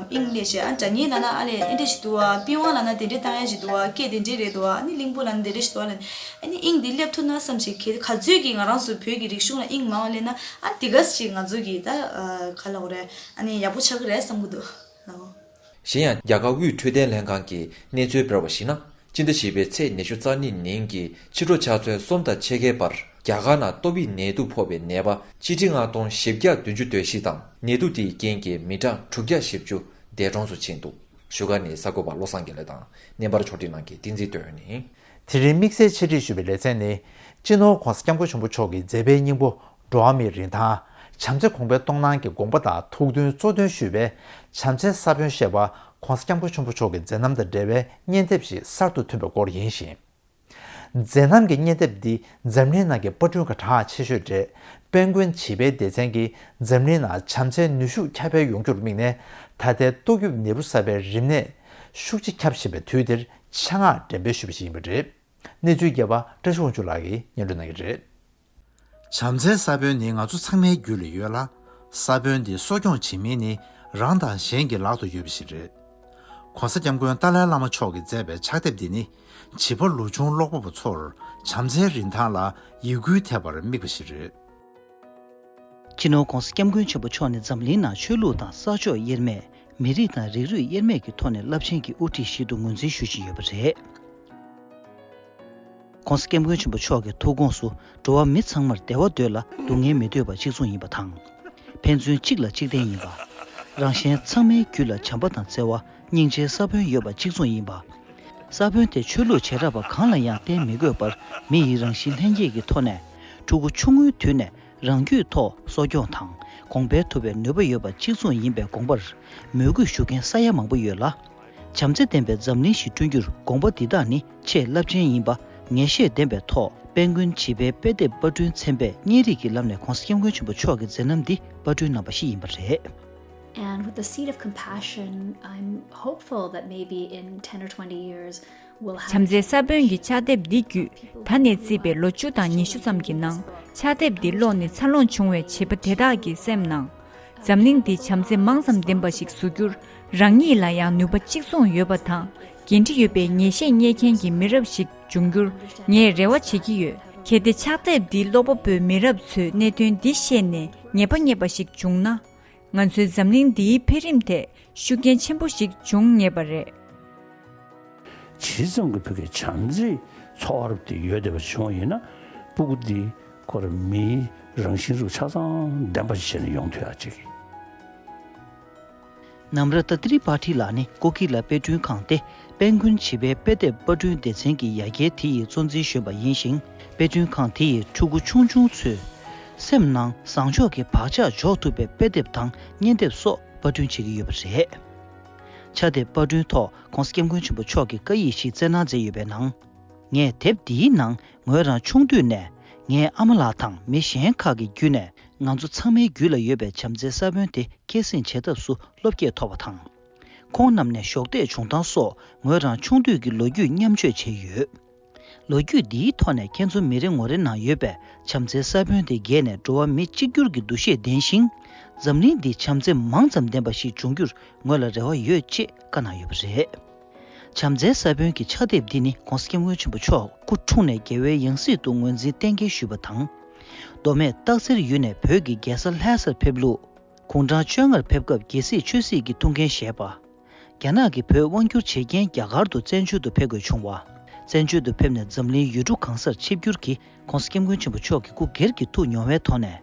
ཨིང་ལས་བྱས་ཨ་ནི་སྒྲ་སྙན་ལ་ན་ཨ་ལས་ཨེ་འདྲ་ཞིག་འདུག་བ། པི་ཝང་ལ་ན་དེ་འདྲ་བཏང་ཡ་ཞིག་འདུག་བ། སྐད་དེ་འདྲ་རེད་འདུག་བ། ཨ་ནི་གླིང་བུ་ལ་ན་དེ་འདྲ་ཞིག་འདུག་བ་ལ་ཨ་ནི་ཨིང་འདི་སླེབས་ཐུབ་ན་བསམ་བྱས་གལ་ག་ཚོད་ཀྱིས་ང་རང་ཚོ་བོད་ཀྱི་རིག་གཞུང་ལ་ཨིང་མང་བ་སླེབས་ན་ཨ་ནི་དེ་ག་ཅིག་ང་ཚོ་གི་ད་ག་ལབ་དགོས་རེད། ཨ་ནི་ཡག་པོ་ཆགས་ཀྱི་རེད་བསམ་གྱི་འདུག་ལགས། གཞན་ཡང་རྒྱ་གར་དབུས་འཕྲོད་བསྟེན་ལྷན་ཁང་གིས་གནས་ཚུལ་སྤེལ་བར་གཞིགས་ན། སྤྱི་ཟླ་བཞི་པའི་ཚེས་ཉི་ཤུ་རྩ་གཉིས་ཉིན་གྱི་ཕྱི་དྲོ་ཆུ་ཚོད་གསུམ་དང་ཕྱེད་ཀའི་བར་རྒྱ་གར་ནང་ཏོག་དབྱིབས་ནད་དུག་ཕོག་པའི་ནད་པ་སྤྱི་ཁྲི་ལྔ་སྟོང་བཞི་བརྒྱ་བདུན་ཅུ་དོན་བཞི་དང་ནད་དུག་དེའི་རྐྱེན་གྱིས་མི་གྲངས་དྲུག་བརྒྱ་བཞི་བཅུ་འདས་གྲོངས་སུ་ཕྱིན་འདུག་བཞུགས་སྒར་ནས་གསར་འགོད་པ་བློ་བཟང་དགེ་ལེགས་དང་། བརྙན་པར་ཕྱོགས་སྒྲིག་གནང་མཁན་བསྟན་འཛིན་དོན་ཡོད་ཡིན། དེ་རིང་དམིགས་བསལ་འཆད་ཁྲིད་ཞུ་བའི་ལེ་ཚན་ནི། སྤྱི་ནོར་༧གོང་ས་༧སྐྱབས་མགོན་ཆེན་པོ་མཆོག་གི་མཛད་པའི་སྙིང་པོ། འགྲོ་བ་མིའི་རིན་ཐང་། བྱམས་བརྩེ་གོང་འཕེལ་གཏོང་གནང་གི་དགོངས་པ་དང་ཐུགས་འདུན་གཙོ་དོན་ཞུས་པའི་བྱམས་བརྩེའི་ས་བོན་བཞད་པ་༧གོང་ས་༧སྐྱབས་མགོན་ཆེན་པོ་མཆོག་གི་མཛད་རྣམ་དང་འབྲེལ་བའི་བརྙན་དེབ་ཞིག་གསར་དུ་ཐོན་པའི་སྐོར་ཡིན་ཞིང་། མཛད་རྣམ་གྱི་བརྙན་དེབ་འདི་འཛམ་གླིང་ནང་གི་པར་སྐྲུན་གྲགས་ཆེ་ཤོས་རེད། དཔལ་མགོན་བྱིས་པའི་སྡེ་ཚན་གྱིས་འཛམ་གླིང་ནང་བྱམས་བརྩེའི་ནུས་ཤུགས་ཁྱབ་སྤེལ་ཡོང་རྒྱུར་དམིགས་ནས་ད་ལྟའི་ཏོག་དབྱིབས་ནད་འབུ་གསར་པའི་རིམས་ནད་ཤུགས་ཆེ་ཁྱབ་བཞིན་པའི་དུས་འདིར་ཆེད་མངགས་འགྲེམས་སྤེལ་ཞུས་པ་ཞིག་ཡིན་པ་རེད། གནས་ཚུལ་རྒྱས་པ་བཀྲ་ཤིས་དབང་ཕྱུག་ལགས་ཀྱིས་སྙན་སྒྲོན་གནང་གི་རེད། བྱམས་བརྩེའི་ས་བོན་ནི་ང་ཚོ་ཚང་མའི་རྒྱུད་ལ་ཡོད་ལ། ས་བོན་འདི་གསོ་སྐྱོང་བྱེད་མིན་ནི་རང་དང་གཞན་གྱི་ལག་ཏུ་ཡོད་པ་ཞིག་རེད། ༧གོང་ས་༧སྐྱབས་མགོན་ཏཱ་ལའི་བླ་མ་མཆོག་གིས་མཛད་པའི་ཕྱག་དེབ་འདི་ནི་བྱིས་པ་ལོ་ཆུང་ཀློག་པ་པོ་ཚོར་བྱམས་བརྩེའི་རིན་ཐང་ལ་ཡིད་འགུལ་ཐེབས་པར་དམིགས་པ་ཞིག་རེད། སྤྱི་ནོར་༧གོང་ས་༧སྐྱབས་མགོན་ཆེན་པོ་མཆོག་ནི་འཛམ་གླིང་ནང་ཆོས་ལུགས་དང་ས་ཕྱོགས་དབྱེར་མེད། མི་རིགས་དང་རིགས་རུས་དབྱེར་མེད་ཀྱི་ཐོག་ནས་རླབས་ཆེན་གྱི་དབུ་ཁྲིད་ཞིག་ཏུ་ངོས་འཛིན་ཞུ་བཞིན་ཡོད་པ་རེད། ༧གོང་ས་༧སྐྱབས་མགོན་ཆེན་པོ་མཆོག་གི་ཐུགས་དགོངས་སུ་འགྲོ་བ་མི་ཚང་མར་བདེ་བ་འདོད་ལ་སྡུག་བསྔལ་མི་འདོད་པ་གཅིག་མཚུངས་ཡིན་པ་དང་། ཕན་ཚུན་གཅིག་ལ་གཅིག་བརྟེན་ཡིན་པ། རང་གཞན་ཚང་མའི་རྒྱུད་ལ་བྱམས་པ་དང་བརྩེ་བ། སྙིང་རྗེའི་ས་བོན་ཡོད་པ་གཅིག་མཚུངས་ཡིན་པ། ས་བོན་དེ་ཆོས་ལུགས་བྱེ་བྲག་པ་གང་ལ་ཡང་བརྟེན་མི་དགོས་པར་མི་ཡི་རང་བཞིན་ལྷན་སྐྱེས་ཀྱི་ཐོག་ནས་ཕྲུ་གུ་ཆུང་ངུའི་དུས་ནས་རང་རྒྱུད་ཐོག་གསོ་སྐྱོང་དང་གོང་འཕེལ་ཐུབ་པའི་ནུས་པ་ཡོད་པ་གཅིག་མཚུངས་ཡིན་པའི་དགོངས་པར་མོས་གུས་ཞུ་མཁན་ས་ཡ་མང་པོ་ཡོད་ལ། བྱམས་བརྩེ་ལྡན་པའི་འཛམ་གླིང་ཞིག་བསྐྲུན་རྒྱུར་དགོངས་པ་འདི་དག་ནི་ཆེས་རླབས་ཆེན་ཡིན་པ་ངེས་ཤེས་ལྡན་པའི་ཐོག་དཔལ་མགོན་བྱིས་པའི་དཔེ་དེབ་པར་སྐྲུན་ཚན་པས་བརྙན་རིས་ཀྱི་ལམ་ནས་༧གོང་ས་༧སྐྱབས་མགོན་ཆེན་པོ་མཆོག་གི་མཛད་རྣམ་འདི་པར་སྐྲུན་གནང་པ་ཞིག་ཡིན་པ་རེད། And with the seed of compassion, I'm hopeful that maybe in ten or twenty years, བྱམས་བརྩེའི་ས་བོན་གྱི་ཕྱག་དེབ་འདི་བརྒྱུད། ད་ནས་བརྩིས་པའི་ལོ་བཅུ་དང་ཉི་ཤུ་ཙམ་གྱི་ནང་། ཕྱག་དེབ་འདི་ཀློག་ནས་འཚར་ལོངས་བྱུང་བའི་བྱིས་པ་དེ་དག་གི་སེམས་ནང་། འཛམ་གླིང་འདི་བྱམས་བརྩེ་མང་ཙམ་ལྡན་པ་ཞིག་བཟོ་རྒྱུར། རང་ཉིད་ལ་ཡང་ནུས་པ་གཅིག་མཚུངས་ཡོད་པ་དང་། འགན་འཁྲི་ཡོད་པའི་ངེས་ཤེས་རྙེད་མཁན་གྱི་མི་རབས་ཤིག་འབྱུང་རྒྱུར་ངས་རེ་བ་བྱེད་ཀྱི་ཡོད། གལ་ཏེ་ཕྱག་དེབ་འདི་ཀློག་པ་པོས་མི་རབས་ཚོས་གནད་དོན་འདི་ཤེས་ནས་ཉེས་པ་རྙེད་པ་ཞིག་བྱུང་ན། ང་ཚོའི་འཛམ་གླིང་འདིའི་འཕེལ་རིམ་ཐད་ཤུགས་རྐྱེན་ཆེན་པོ་ཞིག་འབྱུང་ངེས་པ་རེད། ཇི་ཙམ་གྱི་བོད་ཀྱི་བྱམས་བརྩེའི་ཚོར་བ་དེ་ཡོད་བསྡད་པ་བྱུང་བ་ཡིན་ན། སྤུ་གུ་འདི་ཁོ་རང་མིའི་རང་བཞིན་རུ་ཆ་ཚང་ལྡན་པ་ཞིག་བྱས་ནས་ཡོང་ཐུབ་ཡག་ཅིག་ནམ་ར་ཏ་ཏི་རི་པ་ཊི་ལགས་ནི་ཀོ་ཀི་ལ་དཔེ་སྐྲུན་ཁང་སྟེ། དཔལ་མགོན་བྱིས་པའི་དཔེ་དེབ་པར་སྐྲུན་སྡེ་ཚན་གྱི་ཡ་གྱལ་དེ་ཡི་གཙོ་འཛིན་གཞོན་པ་ཡིན་ཞིང་། དཔེ་སྐྲུན་ཁང་དེ་ཡི་ཕྲུ་གུ་ཆུང་ཆུང་ཚོའི་སེམས་ནང་བཟང་ཕྱོགས་ཀྱི་བག་ཆགས་འཇོག་ཐུབ་པའི་དཔེ་དེབ་དང་བརྙན་དེབ་སོགས་པར་སྐྲུན་བྱེད་ཀྱི་ཡོད་པ་རེད། ཕྱག་དེབ་པར་སྐྲུན་ཐོག་༧གོང་ས་༧སྐྱབས་མགོན་ཆེན་པོ་མཆོག་གི་བཀའ་ཡིག་ཞིག་བསྩལ་གནང་མཛད་ཡོད་པའི་ནང་། ངས་དེབ་འདིའི་ནང་ངོས་རང་ཆུང་དུས་ནས་ངའི་ཨ་མ་ལགས་དང་མི་གཞན་ཁག་གི་བརྒྱུད་ནས། ང་ཚོ་ཚང་མའི་རྒྱུད་ལ་ཡོད་པའི་བྱམས་བརྩེའི་ས་བོན་དེ་སྐྱེད་སྲིང་བྱེད་ཐབས་སུ་བློ་སྐྱེད་ཐོབ་པ་དང་། ཁོང་རྣམས་ནས་གཞོགས་འདེགས་བྱུང་སྟངས་སོགས་ངོས་རང་ཆུང་དུས་ཀྱི་ལོ་རྒྱུས་མཉམ་སྤྱོད་བྱས་ཡོད། ལོ་རྒྱུས་འདིའི་ཐོག་ནས་ཁྱེད་ཚོ་མི་རེ་ངོ་རེ་ནང་ཡོད་པའི་བྱམས་བརྩེའི་ས་བོན་དེ་རྒྱས་ནས་འགྲོ་བ་མི་གཅིག་གྱུར་གྱི་འདུ་ཤེས་ལྡན་ཞིང་། འཛམ་གླིང་འདི་བྱམས་བརྩེ་མང་ཙམ་ལྡན་པ་ཞིག་འབྱུང་རྒྱུར་ངོས་ལ་རེ་བ་ཡོད་ཅེས་བཀའ་གནང་ཡོད་པ་རེད། བྱམས་བརྩེའི་ས་བོན་གྱི་ཕྱག་དེབ་འདི་ནི་༧གོང་ས་༧སྐྱབས་མགོན་ཆེན་པོ་མཆོག་སྐུ་འཁྲུངས་ནས་རྒྱལ་བའི་ཡང་སྲིད་དུ་ངོས་འཛིན་གཏན་འཁེལ་ཞུས་པ་དང་། མདོ་སྨད་སྟག་འཚེར་ཡུལ་ནས་བོད་ཀྱི་རྒྱལ་ས་ལྷ་སར་ཕེབས་ལུགས། དགུང་གྲངས་བཅོ་ལྔར་ཕེབས་སྐབས་རྒྱལ་སྲིད་ཆོས་སྲིད་ཀྱི་ཐུགས་འགན་བཞེས་པ། རྒྱ་ནག་གིས་བོད་དབང་བསྒྱུར་བྱེད་རྐྱེན་རྒྱ་གར་དུ་བཙན་བྱོལ་དུ་ཕེབས་དགོས་བྱུང་བ། བཙན་བྱོལ་དུ་ཕེབས་ནས་འཛམ་གླིང་ཡུལ་གྲུ་གང་སར་ཆིབས་བསྒྱུར་གྱིས་༧གོང་ས་༧སྐྱབས་མགོན་ཆེན་པོ་མཆོག་གི་སྐུ་སྒེར་གྱི་ཐུགས་མྱོང་བའི་ཐོག་ནས།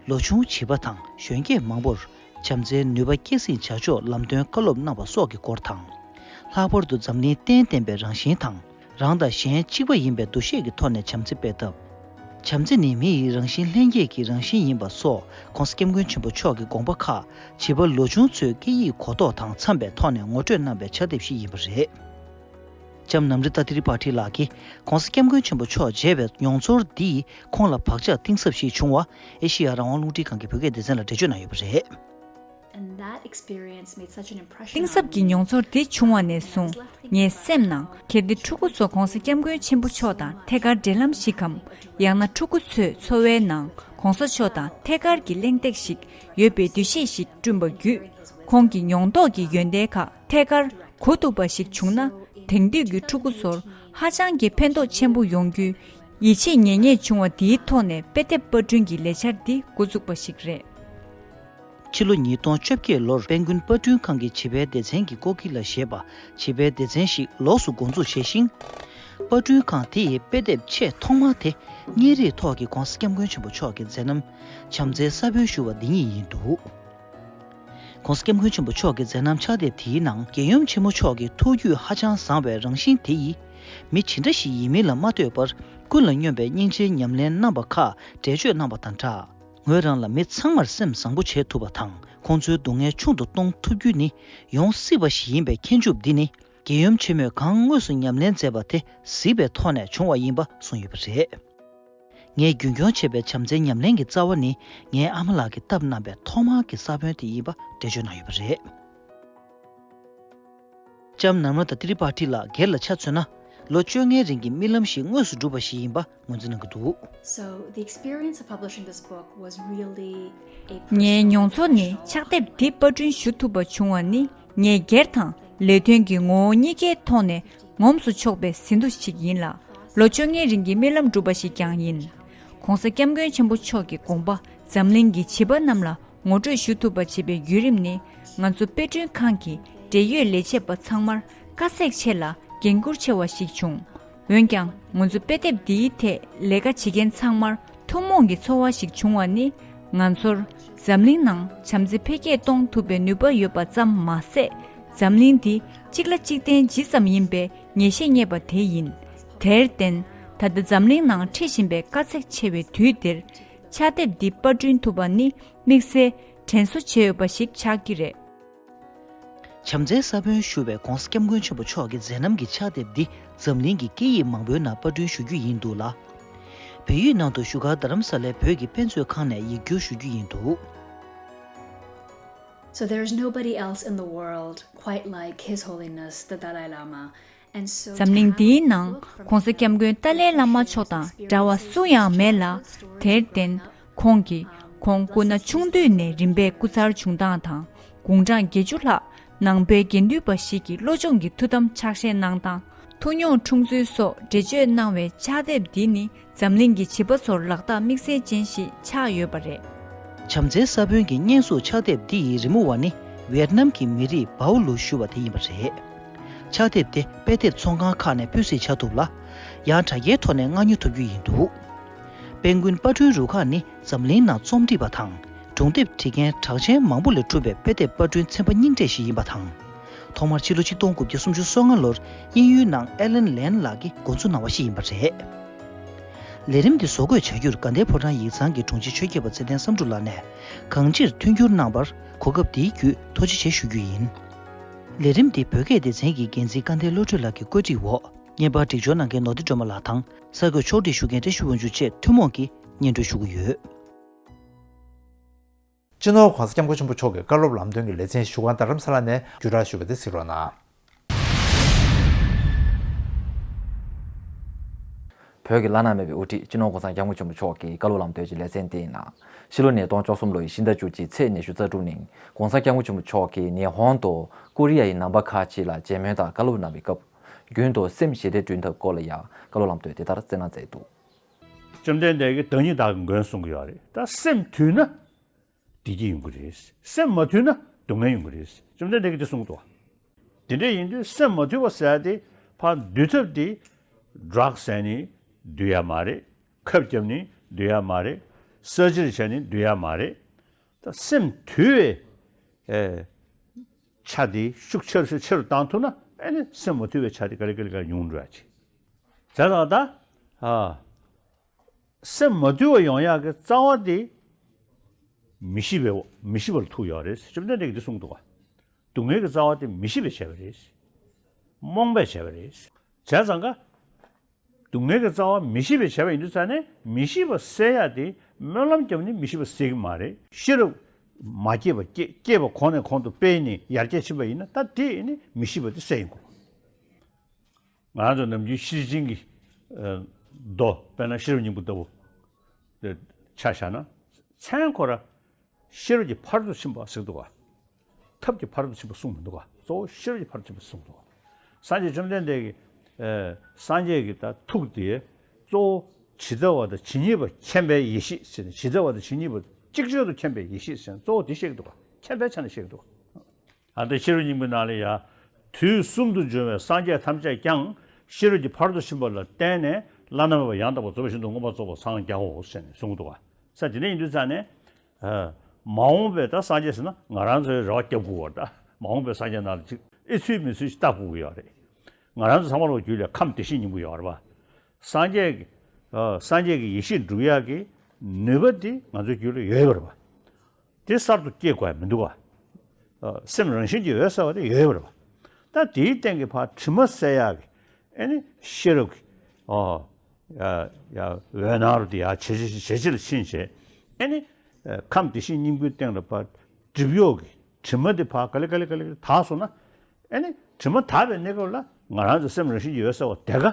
ལོ་ཆུང་བྱིས་པ་དང་གཞོན་སྐྱེས་མང་པོར་བྱམས་བརྩེའི་ནུས་པ་སྐྱེད་སྲིང་བྱ་ཕྱོགས་ལམ་སྟོན་བཀའ་སློབ་གནང་བ་སོགས་ཀྱི་སྐོར་དང་། ལྷག་པར་དུ་འཛམ་གླིང་རྟེན་བརྟན་པའི་རང་བཞིན་དང་། རང་དང་གཞན་གཅིག་པ་ཡིན་པའི་འདུ་ཤེས་ཀྱི་ཐོག་ནས་བྱམས་བརྩེ་སྤེལ་ཐབས། བྱམས་བརྩེ་ནི་མི་ཡི་རང་བཞིན་ལྷན་སྐྱེས་ཀྱི་རང་བཞིན་ཡིན་པ་སོགས་༧གོང་ས་༧སྐྱབས་མགོན་ཆེན་པོ་མཆོག་གི་དགོངས་པ་ཁག་བྱིས་པ་ལོ་ཆུང་ཚོའི་སྐད་ཡིག་གོ་རྟོགས་དང་འཚམས་པའི་ཐོག་ནས་ངོ་སྤྲོད་གནང་བའི་ཕྱག་དེབ་ཞིག་ཡིན་པ་རེད། ལྕམ་ནམ་རི་ཏ་ཏི་རི་པ་ཊི་ལགས་ཀྱིས་༧གོང་ས་༧སྐྱབས་མགོན་ཆེན་པོ་མཆོག་མཇལ་བའི་མྱོང་ཚོར་འདིས་ཁོང་ལ་བག་ཆགས་གཏིང་ཟབ་ཞིག་བྱུང་བ་ཨེ་ཤེ་ཡ་རང་དབང་རླུང་འཕྲིན་ཁང་གི་བོད་སྐད་སྡེ་ཚན་ལ་འགྲེལ་བརྗོད་གནང་ཡོད་པ་རེད། And that experience made such an impression on me. གཏིང་ཟབ་ཀྱི་མྱོང་ཚོར་དེ་བྱུང་བ་ནས་བཟུང་། ངའི་སེམས་ནང་། གལ་ཏེ་ཕྲུ་གུ་ཚོ་༧གོང་ས་༧སྐྱབས་མགོན་ཆེན་པོ་མཆོག་དང་ཐད་ཀར་འབྲེལ་ལམ་ཞིག་གམ། ཡང་ན་ཕྲུ་གུ་ཚོའི་འཚོ་བའི་ནང་༧གོང་ས་མཆོག་དང་ཐད་ཀར་གྱི་གླེང་སྟེགས་ཤིག་ཡོད་པའི་འདུ་ཤེས་ཤིག་བསྐྲུན་པ་བརྒྱུད། ཁོང་གི་མྱོང་རྟོགས་ཀྱི་ཡོན་ཏན་ཁག་ཐད་ཀར་གོ་ཐུབ་པ་ཞིག་བྱུང་ན། དེང་དུས་ཀྱི་ཕྲུ་གུ་ཚོར་ཧ་ཅང་གི་ཕན་ཐོགས་ཆེན་པོ་ཡོང་རྒྱུའི་ཡིད་ཆེས་ཉན་ཉེས་བྱུང་བ་དེའི་ཐོག་ནས་དཔེ་དེབ་པར་སྐྲུན་གྱི་ལས་འཆར་འདི་འགོ་བཙུགས་པ་ཞིག་རེད། ཕྱི་ལོ་ཉིས་སྟོང་བཅོ་བརྒྱད་ལོར་དཔལ་མགོན་པར་སྐྲུན་ཁང་གིས་བྱིས་པའི་སྡེ་ཚན་གྱི་ཀོ་ཀི་ལ་ཞེས་པ་བྱིས་པའི་སྡེ་ཚན་ཞིག་ལོགས་སུ་འགོ་འཛུགས་བྱས་ཤིང་། པར་སྐྲུན་ཁང་དེ་ཡི་དཔེ་དེབ་ཆེས་ཐོག་མ་དེ་བརྙན་རིས་ཐོག་གི་༧གོང་ས་༧སྐྱབས་མགོན་ཆེན་པོ་མཆོག་གི་མཛད་རྣམ་བྱམས་བརྩེའི་ས་བོན་ཞུ་བ་འདི་ཉིད་ཡིན་འདུག༧གོང་ས་༧སྐྱབས་མགོན་ཆེན་པོ་མཆོག་གི་མཛད་རྣམ་ཕྱག་དེབ་དེའི་ནང་རྒྱལ་ཡུམ་ཆེན་མོ་མཆོག་གི་ཐུགས་རྒྱུད་ཧ་ཅང་བཟང་བའི་རང་བཞིན་དེ་ཡིས། མི་ཇི་འདྲ་ཞིག་ཡིན་མིན་ལ་མ་ལྟོས་པར་ཀུན་ལ་སྙོམས་པའི་སྙིང་རྗེའི་ཉམས་ལེན་གནང་པ་ཁག་འགྲེལ་བརྗོད་གནང་བ་དང་སྦྲགས། ངོས་རང་ལ་མི་ཚང་མར་སེམས་བཟང་པོ་བྱེད་ཐུབ་པ་དང་ཁོང་ཚོའི་སྡུག་བསྔལ་ཆུང་དུ་གཏོང་ཐུབ་རྒྱུ་ནི་ཡོང་སྲིད་པ་ཞིག་ཡིན་པའི་མཁྱེན་ཆུབ་འདི་ནི་རྒྱལ་ཡུམ་ཆེན་མོས་གང་དངོས་སུ་ཉམས་ལེན་མཛད་པ་དེ་གཟིགས་པའི་ཐོག་ནས་བྱུང་བ་ཡིན་པ་གསུངས་ཡོད་པ་རེད། ངས་རྒྱུན་སྐྱོང་བྱས་པའི་བྱམས་བརྩེའི་ཉམས་ལེན་གྱི་རྩ་བ་ནི་ངའི་ཨ་མ་ལགས་ཀྱིས་བཏབ་གནང་པའི་ཐོག་མར་གྱི་ས་བོན་དེ་ཡིན་པ་འགྲེལ་བརྗོད་གནང་ཡོད་པ་རེད། ལྕམ་ནར་མ་ཏ་ཏི་རི་པ་ཊི་ལགས་སྒེར་ལ་ཆ་མཚོན་ན། ལོ་བཅོ་ལྔའི་རིང་གི་རྨི་ལམ་ཞིག་དངོས་སུ་འགྲུབ་པ་ཞིག་ཡིན་པ་ངོས་འཛིན་གནང་གི་འདུག So, the experience of publishing this book was really a personal ངའི་མྱོང་ཚོར་ནི་ཕྱག་དེབ་འདི་པར་སྐྲུན་ཞུ་ཐུབ་པ་བྱུང་བ་ནི་ངའི་སྒེར་དང་ལས་དོན་གྱི་ངོ་བོ་གཉིས་ཀའི་ཐོག་ནས་ངོམས་སུ་ཆོག་པའི་ཟིན་ཐོ་ཞིག་ཡིན་ལ། ལོ་བཅོ་ལྔའི་རིང་གི་རྨི་ལམ་འགྲུབ་པ་ཞིག་ཀྱང་ཡིན། ༧གོང་ས་༧སྐྱབས་མགོན་ཆེན་པོ་མཆོག་གི་དགོངས་པ་འཛམ་གླིང་གི་བྱིས་པ་རྣམས་ལ་ངོ་སྤྲོད་ཞུ་ཐུབ་པ་བྱེད་པའི་བརྒྱུད་རིམ་ནི་ང་ཚོ་དཔེ་སྐྲུན་ཁང་གི་འབྲེལ་ཡོད་ལས་བྱེད་པ་ཚང་མར་དཀའ་ཚེགས་ཆེ་ལ་འགན་འཁུར་ཆེ་བ་ཞིག་བྱུང་། འོན་ཀྱང་ང་ཚོ་དཔེ་དེབ་འདིའི་ཐད་ལས་ཀ་བྱེད་མཁན་ཚང་མར་ཐུན་མོང་གི་ཚོར་བ་ཞིག་བྱུང་བ་ནི་ང་ཚོར་འཛམ་གླིང་ནང་བྱམས་བརྩེ་འཕེལ་རྒྱས་གཏོང་ཐུབ་པའི་ནུས་པ་ཡོད་པ་ཙམ་མ་ཟད། འཛམ་གླིང་འདི་གཅིག་ལ་གཅིག་བརྟེན་ཇི་ཙམ་ཡིན་པའི་ངེས་ཤེས་རྙེད་པ་དེ་ཡིན། དེར་བརྟེན། ད་ལྟ་འཛམ་གླིང་ནང་འཕྲད་བཞིན་པའི་དཀའ་ཚེགས་ཆེ་བའི་དུས་འདིར། ཕྱག་དེབ་འདི་པར་སྐྲུན་ཐུབ་པ་ནི་དམིགས་བསལ་དྲན་གསོ་བྱས་ཡོད་པ་ཞིག་ཆགས་ཀྱི་རེད། བྱམས་བརྩེའི་ས་བོན་ཞུ་བའི་༧གོང་ས་༧སྐྱབས་མགོན་ཆེན་པོ་མཆོག་གི་མཛད་རྣམ་གྱི་ཕྱག་དེབ་འདི་འཛམ་གླིང་གི་སྐད་ཡིག་མང་པོའི་ནང་པར་སྐྲུན་ཞུ་རྒྱུ་ཡིན་འདུག་ལ། བོད་ཡིག་ནང་དུ་བཞུགས་སྒར་རྡ་རམ་ས་ལའི་བོད་ཀྱི་དཔེ་མཛོད་ཁང་ནས་ཡིག་སྒྱུར་ཞུ་རྒྱུ་ཡིན་འདུག So there is nobody else in the world quite like His Holiness the Dalai Lama. འཛམ་གླིང་འདིའི་ནང་༸གོང་ས་༸སྐྱབས་མགོན་ཏཱ་ལའི་བླ་མ་མཆོག་དང་འདྲ་བ་སུ་ཡང་མེད་ལ། དེར་བརྟེན་ཁོང་གིས་ཁོང་སྐུ་ན་ཆུང་དུས་ནས་རིམ་པས་སྐུ་ཚར་བྱུང་སྟངས་དང་། དགུང་གྲངས་བརྒྱད་ཅུ་ལྷག་ནང་པའི་དགེ་འདུན་པ་ཞིག་གི་བློ་སྦྱོང་གི་ཐུགས་དམ་ཕྱག་བཞེས་གནང་སྟངས། ཐུགས་མྱོང་འཁྲུངས་ཚུལ་སོགས་འགྲེལ་བརྗོད་གནང་བའི་ཕྱག་དེབ་འདི་ནི་འཛམ་གླིང་གི་བྱིས་པ་ཚོར་ལག་རྟགས་དམིགས་བསལ་ཅན་ཞིག་ཆགས་ཡོད་པ་རེད། བྱམས་བརྩེའི་ས་བོན་གྱི་བརྙན་གཟུགས་ཕྱག་དེབ་འདི་ཡི་རི་མོ་བ་ནི་ཝེ་ཏི་ནམ་གྱི་མི་རིགས་བའོ་ལུ་ཞུ་བ་དེ་ཡིན་པ་རེད། ཕྱག་དེབ་དེ་དཔེ་དེབ་ཚོང་ཁང་ཁག་ནས་སྤུས་གཟིགས་བྱ་ཐུབ་ལ། ཡང་དྲ་རྒྱའི་ཐོག་ནས་མངགས་ཉོ་ཐུབ་རྒྱུ་ཡིན་འདུག་དཔལ་མགོན་དཔར་སྐྲུན་རུ་ཁག་ནི་འཛམ་གླིང་ནང་རྩོམ་སྒྲིག་པ་དང་སྒྲུང་དེབ་བྲིས་མཁན་གྲགས་ཅན་མང་པོ་ལས་གྲུབ་པའི་དཔེ་དེབ་པར་སྐྲུན་ཚན་པ་རྙིང་གྲས་ཤིག་ཡིན་པ་དང་། ཐོག་མར་ཕྱི་ལོ་ཆིག་སྟོང་དགུ་བརྒྱ་སུམ་ཅུ་སོ་ལྔ་ལོར་དབྱིན་ཡུལ་ནང་ཨེ་ལན་ལན་ལགས་ཀྱིས་འགོ་འཛུགས་གནང་བ་ཞིག་ཡིན་པ་རེད། ལས་རིམ་འདི་བཟོ་འགོད་བྱ་རྒྱུར་དགའ་ལྡན་ཕོ་བྲང་ཡིག་ཚང་གི་དྲུང་ཆེ་ཆོས་རྒྱལ་པ་ཚེ་བརྟན་བསམ་གྲུབ་ལགས་ནས་གང་ཅིར་མཐུན་འགྱུར་གནང་བར་གོ་སྐབས་འདིའི་བརྒྱུད་ཐུགས་རྗེ་ཆེ་ཞུ་རྒྱུ་ཡིན། ལས་རིམ་འདི་བོད་སྐད་སྡེ་ཚན་གྱི་འགན་འཛིན་སྐལ་ལྡན་བློ་གྲོས་ལགས་ཀྱིས་བཀོད་སྒྲིག་འོག་བརྙན་པར་སྒྲིག་སྦྱོར་གནང་མཁན་ནོར་བདེ་སྒྲོལ་མ་ལགས་དང་གསར་འགོད་ཕྱོགས་སྒྲིག་ཞུ་མཁན་བཀྲ་ཤིས་དབང་ཕྱུག་བཅས་ཐུན་མོང་གིས་སྙན་སྒྲོན་ཞུ་གི་ཡོད། སྤྱི་ནོར་༸གོང་ས་༸སྐྱབས་མགོན་ཆེན་པོ་མཆོག་གི་བཀའ་སློབ་ལམ་སྟོན་གྱི་ལེ་ཚན་ཞུ་སྒང་རྡ་རམ་ས་ལ་ནས་བརྒྱུད་བསྒྲགས་ཞུ་བ་དེ་གཟིགས་རོགས་གནང་། བོད་ཀྱི་བླ་ན་མེད་པའི་དབུ་ཁྲིད་སྤྱི་ནོར་༸གོང་ས་༸སྐྱབས་མགོན་ཆེན་པོ་མཆོག་གི་བཀའ་སློབ་ལམ་སྟོན་གྱི་ལེ་ཚན་དེའི་ནང་། ཕྱི་ལོ་ཉིས་སྟོང་བཅུ་གསུམ་ལོའི་ཕྱི་ཟླ་བཅུ་གཅིག་ཚེས་ཉི་ཤུ་རྩ་དྲུག་ཉིན་༸གོང་ས་༸སྐྱབས་མགོན་ཆེན་པོ་མཆོག་གིས་ཉི་ཧོང་དུ་ཀོ་རི་ཡ་ཡི་ནང་པ་ཁག་ཅིག་ལ་མཇལ་མོལ་དང་བཀའ་སློབ་གནང་བའི་སྐབས། རྒྱུན་དུ་སེམས་ཞི་བདེ་བསྐྲུན་ཐབས་སྐོར་ལ་ཡང་བཀའ་སློབ་ལམ་སྟོན་དེ་ལྟར་སྩལ་གནང་མཛད་འདུག་བཅོམ་ལྡན་འདས་ཀྱིས་བདག་ཉིད་བདག་གི་མགོན་གསུང་གི་ཡོད་རེད། ད་སེམས་དུལ་ན། བདེ་སྐྱིད་ཡོང་གི་རེད། སེམས་མ་དུལ་ན་སྡུག་བསྔལ་ཡོང་གི་རེད། བཅོམ་ལྡན་འདས་ཀྱིས་འདི་གསུངས་འདུག་དེ་འདྲ་ཡིན་དུས་སེམས་མ་དུལ་བ་ཟེར་ཡ་དེ་ཕར་འདུལ་ཐབས་དེ་ཌྲག་ཟས་ནས་འདུལ་ཡ་མ་རེད། ཁབ་བརྒྱབ་ནས་འདུལ་ཡ་མ་རེད། ས་ཅིར་བྱས་ནས་འདུལ་ཡ་མ་རེད། ད་སེམས་དུལ་བའི་ཨེ་ཆ་དེ་ཤུགས་ཆེ་རུ་ཆེ་རུ་བཏང་ཐུབ་ན་ཨེ་ནི་སེམས་མ་དུལ་བའི་ཆ་དེ་ག་ལེ་ག་ལེ་ག་ལེ་ཉུང་འགྲོ་ཡ་ཆེ། བྱས་ཙང་ད་ཨ། སེམས་མ་དུལ་བ་ཡོང་ཡག་གི་རྩ་བ་དེ་མི་ཤི་བའི་མི་ཤི་བ་ལ་ཐུག་ཡོད་རེད། བཅོམ་ལྡན་འདས་ཀྱིས་འདི་གསུངས་འདུག་ག་སྡུག་བསྔལ་གྱི་རྩ་བ་དེ་མི་ཤི་བས་བྱས་པ་རེད། རྨོངས་པས་བྱས་པ་རེད། བྱས་ཙང་ཀ་སྡུག་བསྔལ་གྱི་རྩ་བ་མི་ཤི་བས་བྱས་པ་ཡིན་དུས་ཙང་ནས་མི་ཤི་བ་བསད་ཡག་དེ་སྨོན་ལམ་བརྒྱབ་ནས་མི་ཤི་བ་བསད་ཀྱི་མ་རེད། ཤེས་རབ་མ་སྐྱེས་པ་སྐྱེ་སྐྱེས་པ་གོང་ནས་གོང་དུ་སྤེལ་ནས་ཡར་རྒྱས་ཕྱིན་པ་ཡིན་ན་ད་དེ་ནི་མི་ཤི་བ་དེ་བསད་ཡིན་དགོས། ང་རང་ཚོ་ནམ་རྒྱུན་ཤེར་ཕྱིན་གྱི་མདོ་དཔེར་ན་ཤེས་རབ་སྙིང་པོ་ལྟ་བུ་ཆ་བཞག་ན་མཚན་ཁོ་ར་ཤེས་རབ་ཀྱི་ཕ་རོལ་ཏུ་ཕྱིན་པ་ཟེར་འདུག་ག་ཐབས་ཀྱི་ཕ་རོལ་ཏུ་ཕྱིན་པ་གསུངས་མི་འདུག་ག་གཙོ་བོ་ཤེས་རབ་ཀྱི་ཕ་རོལ་ཏུ་ཕྱིན་པ་གསུངས་འདུག་ག་སངས་རྒྱས་བཅོམ་ལྡན་འདས་ཀྱི་སངས་རྒྱས་ཀྱི་ད་ཐུགས་དེ་གཙོ་བོ་ཇི་ལྟ་བ་དང་ཇི་སྙེད་པ་མཁྱེན་པའི་ཡེ་ཤེས་ཟེར་ནས་ཇི་ལྟ་བ་དང་ཇི་སྙེད་པ་གཅིག་ཆར་དུ་མཁྱེན་པའི་ཡེ་ཤེས་ཟེར་ནས་གཙོ་བོ་དེ་བཤད་ཀྱི་འདུག་ག་མཁྱེན་པའི་ཆ་ནས་བཤད་ཀྱི་འདུག་ག་ཨ་ནི་ཤེས་རབ་སྙིང་པོའི་ནང་ལ་ཡང་དུས་གསུམ་དུ་འབྱུང་བའི་སངས་རྒྱས་ཐམས་ཅད་ཀྱང་ཤེས་རབ་ཀྱི་ཕ་རོལ་ཏུ་ཕྱིན་པ་ལ་བརྟེན་ནས་བླ་ན་མེད་པ་ཡང་དག་པར་རྫོགས་པའི་ཞིང་དུ་མངོན་པར་རྫོགས་པར་སངས་རྒྱའོ་ཟེར་ནས་གསུངས་འདུག་ག་ས་དེ་འདྲ་ཡིན་དུས་ཙང་ནས་མ་འོངས་པའི་ད་སངས་རྒྱས་ཟེར་ན་ང་རང་ཚོའི་རེ་བ་རྒྱབ་དགོས་པ་རེད། ད་མ་འོངས་པའི་སངས་རྒྱས་ནང་ལ་ཅིག་ཨེ་ཚུལ་མི་ཚུལ་ཞིག་བལྟ་དགོས་ཀྱི་ཡོད་རེད། ང་རང་ཚོ་ཚང་མ་ལོ་རྒྱུས་ལ་ཁམས་བདེ་གཤེགས་སྙིང་པོ་ཡོད་རེད་པ། སངས་རྒྱས་ཀྱི་སངས་རྒྱས་ཀྱི་ཡེ་ཤེས་འགྲུབ་ཡག་གི་ནུས་པ་དེ་ང་ཚོའི་རྒྱུད་ལ་ཡོད་པ་རེད་པ། དེ་གསར་དུ་སྐྱེ་དགོས་ཡ་མི་འདུག་ག་ཨ་སེམས་རང་བཞིན་གྱིས་ཡོད་ཟེར་བ་དེ་ཡོད་པ་རེད་པ། ད་དེའི་སྟེང་གི་ཕར་དྲི་མ་བསལ་ཡག་གི་ཨེ་ནི་ཤེས་རབ་ཀྱི་ཨ་ཡ་ཡ་འོད་སྣང་རུ་དེ་ཡ་ཇེ་ཇེ་ཇེ་ཇེ་ལ་ཕྱིན་བྱས་ཨེ་ནི་ཨ་ཁམས་བདེ་གཤེགས་སྙིང་པོའི་སྟེང་ལ་ཕར་སྒྲིབ་གཡོགས་ཀྱི་དྲི་མ་དེ་ཕར་ག་ལེ་ག་ལེ་ག་ལེ་དག་སོང་ན་ཨེ་ནི་དྲི་མ་དག་པའི་གནས་སྐབས་ལ་ང་རང་ཚོ་སེམས་རང་བཞིན་གྱིས་ཡོད་ཟེར་བ་དེ་ག་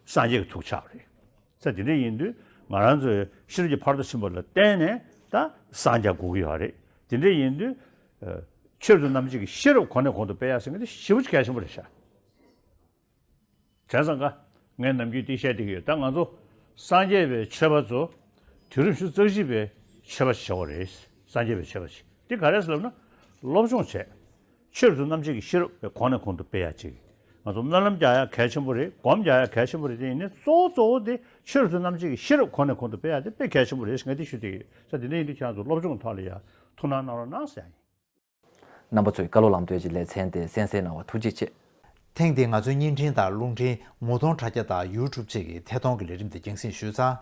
སངས་རྒྱས་ཀྱི་ཐུགས་ཆགས་པ་རེད། ས་དེ་འདྲ་ཡིན་དུས་ང་རང་ཚོའི་ཤེས་རབ་ཀྱི་ཕ་རོལ་ཏུ་ཕྱིན་པ་ལ་བརྟེན་ནས་ད་སངས་རྒྱ་དགོས་ཀྱི་ཡོད་རེད། དེ་འདྲ་ཡིན་དུས་ཆོས་རབ་ཏུ་རྣམ་འབྱེད་ཀྱི་ཤེས་རབ་གོང་ནས་གོང་དུ་སྤེལ་ཡག་ཟེར་མཁན་དེ་ཞེ་པོ་ཅིག་གལ་ཆེན་པོ་རེད་ཤག་བྱས་ཙང་ཀ་ངས་ནམ་རྒྱུན་དེ་བཤད་བསྡད་ཀྱི་ཡོད། ད་ང་ཚོ་སངས་རྒྱས་པའི་ཆོས་པ་ཚོ་དུས་རབས་ཉི་ཤུ་རྩ་གཅིག་པའི་ཆོས་པ་ཞིག་བྱེད་དགོས་རེད། སངས་རྒྱས་པའི་ཆོས་པ་ཞིག་དེ་ག་རེ་ཟེར་ལབ་ན་སློབ་སྦྱོང་བྱས། ཆོས་རབ་ཏུ་རྣམ་འབྱེད་ཀྱི་ཤེས་རབ་གོང་ནས་གོང་དུ་སྤེལ་ཡག་ཅིག་ང་ཚོ་སྨོན་ལམ་རྒྱག་ཡག་གལ་ཆེན་པོ་རེད། སྒོམ་རྒྱག་ཡག་གལ་ཆེན་པོ་རེད། དེ་ཡིན་ནའི་གཙོ་བོ་གཙོ་བོ་དེ་ཆོས་རབ་ཏུ་རྣམ་འབྱེད་ཀྱི་ཤེས་རབ་གོང་ནས་གོང་དུ་སྤེལ་ཡག་དེ་དཔེ་གལ་ཆེན་པོ་རེད་ཟེར་ངས་དེ་ཞུ་བསྡད་ཀྱི་ཡོད། ས་དེ་འདྲ་ཡིན་དུས་ཁྱེད་རང་ཚོ་སློབ་སྦྱོང་ཐོག་ལ་ཡ་ཐུགས་སྣང་གནང་རོགས་གནང་ཟེར་ཡ་ཡིན། རྣམ་པ་ཚོས་བཀའ་སློབ་ལམ་སྟོན་གྱི་ལེ་ཚན་དེ་གསན་གཟིགས་གནང་བར་ཐུགས་རྗེ་ཆེ། ཐེངས་འདིའི་ང་ཚོའི་བརྙན་འཕྲིན་དང་རླུང་འཕྲིན་མུ་ཐོང་དྲ་རྒྱ་དང་ཡུ་ཊུབ་བཅས་ཀྱི་ཐད་གཏོང་གི་ལས་རིམ་དེ་རྒྱང་སྲིང་ཞུས་ཚར།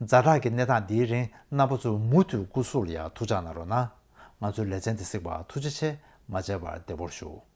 ཛ་དྲག་གི་གནས་སྟངས་འདིའི་རིང་རྣམ་པ་ཚོ་མུ་མཐུད་སྐུ་གཟུགས་ལ་ཡང་ཐུགས་ཅག་གནང་རོགས་གནང་། ང་ཚོའི་ལེ་ཚན་འདི་གཟིགས་པར་ཐུགས་རྗེ་ཆེ། མ་མཇལ་བར་བདེ་པོར་བཞུགས།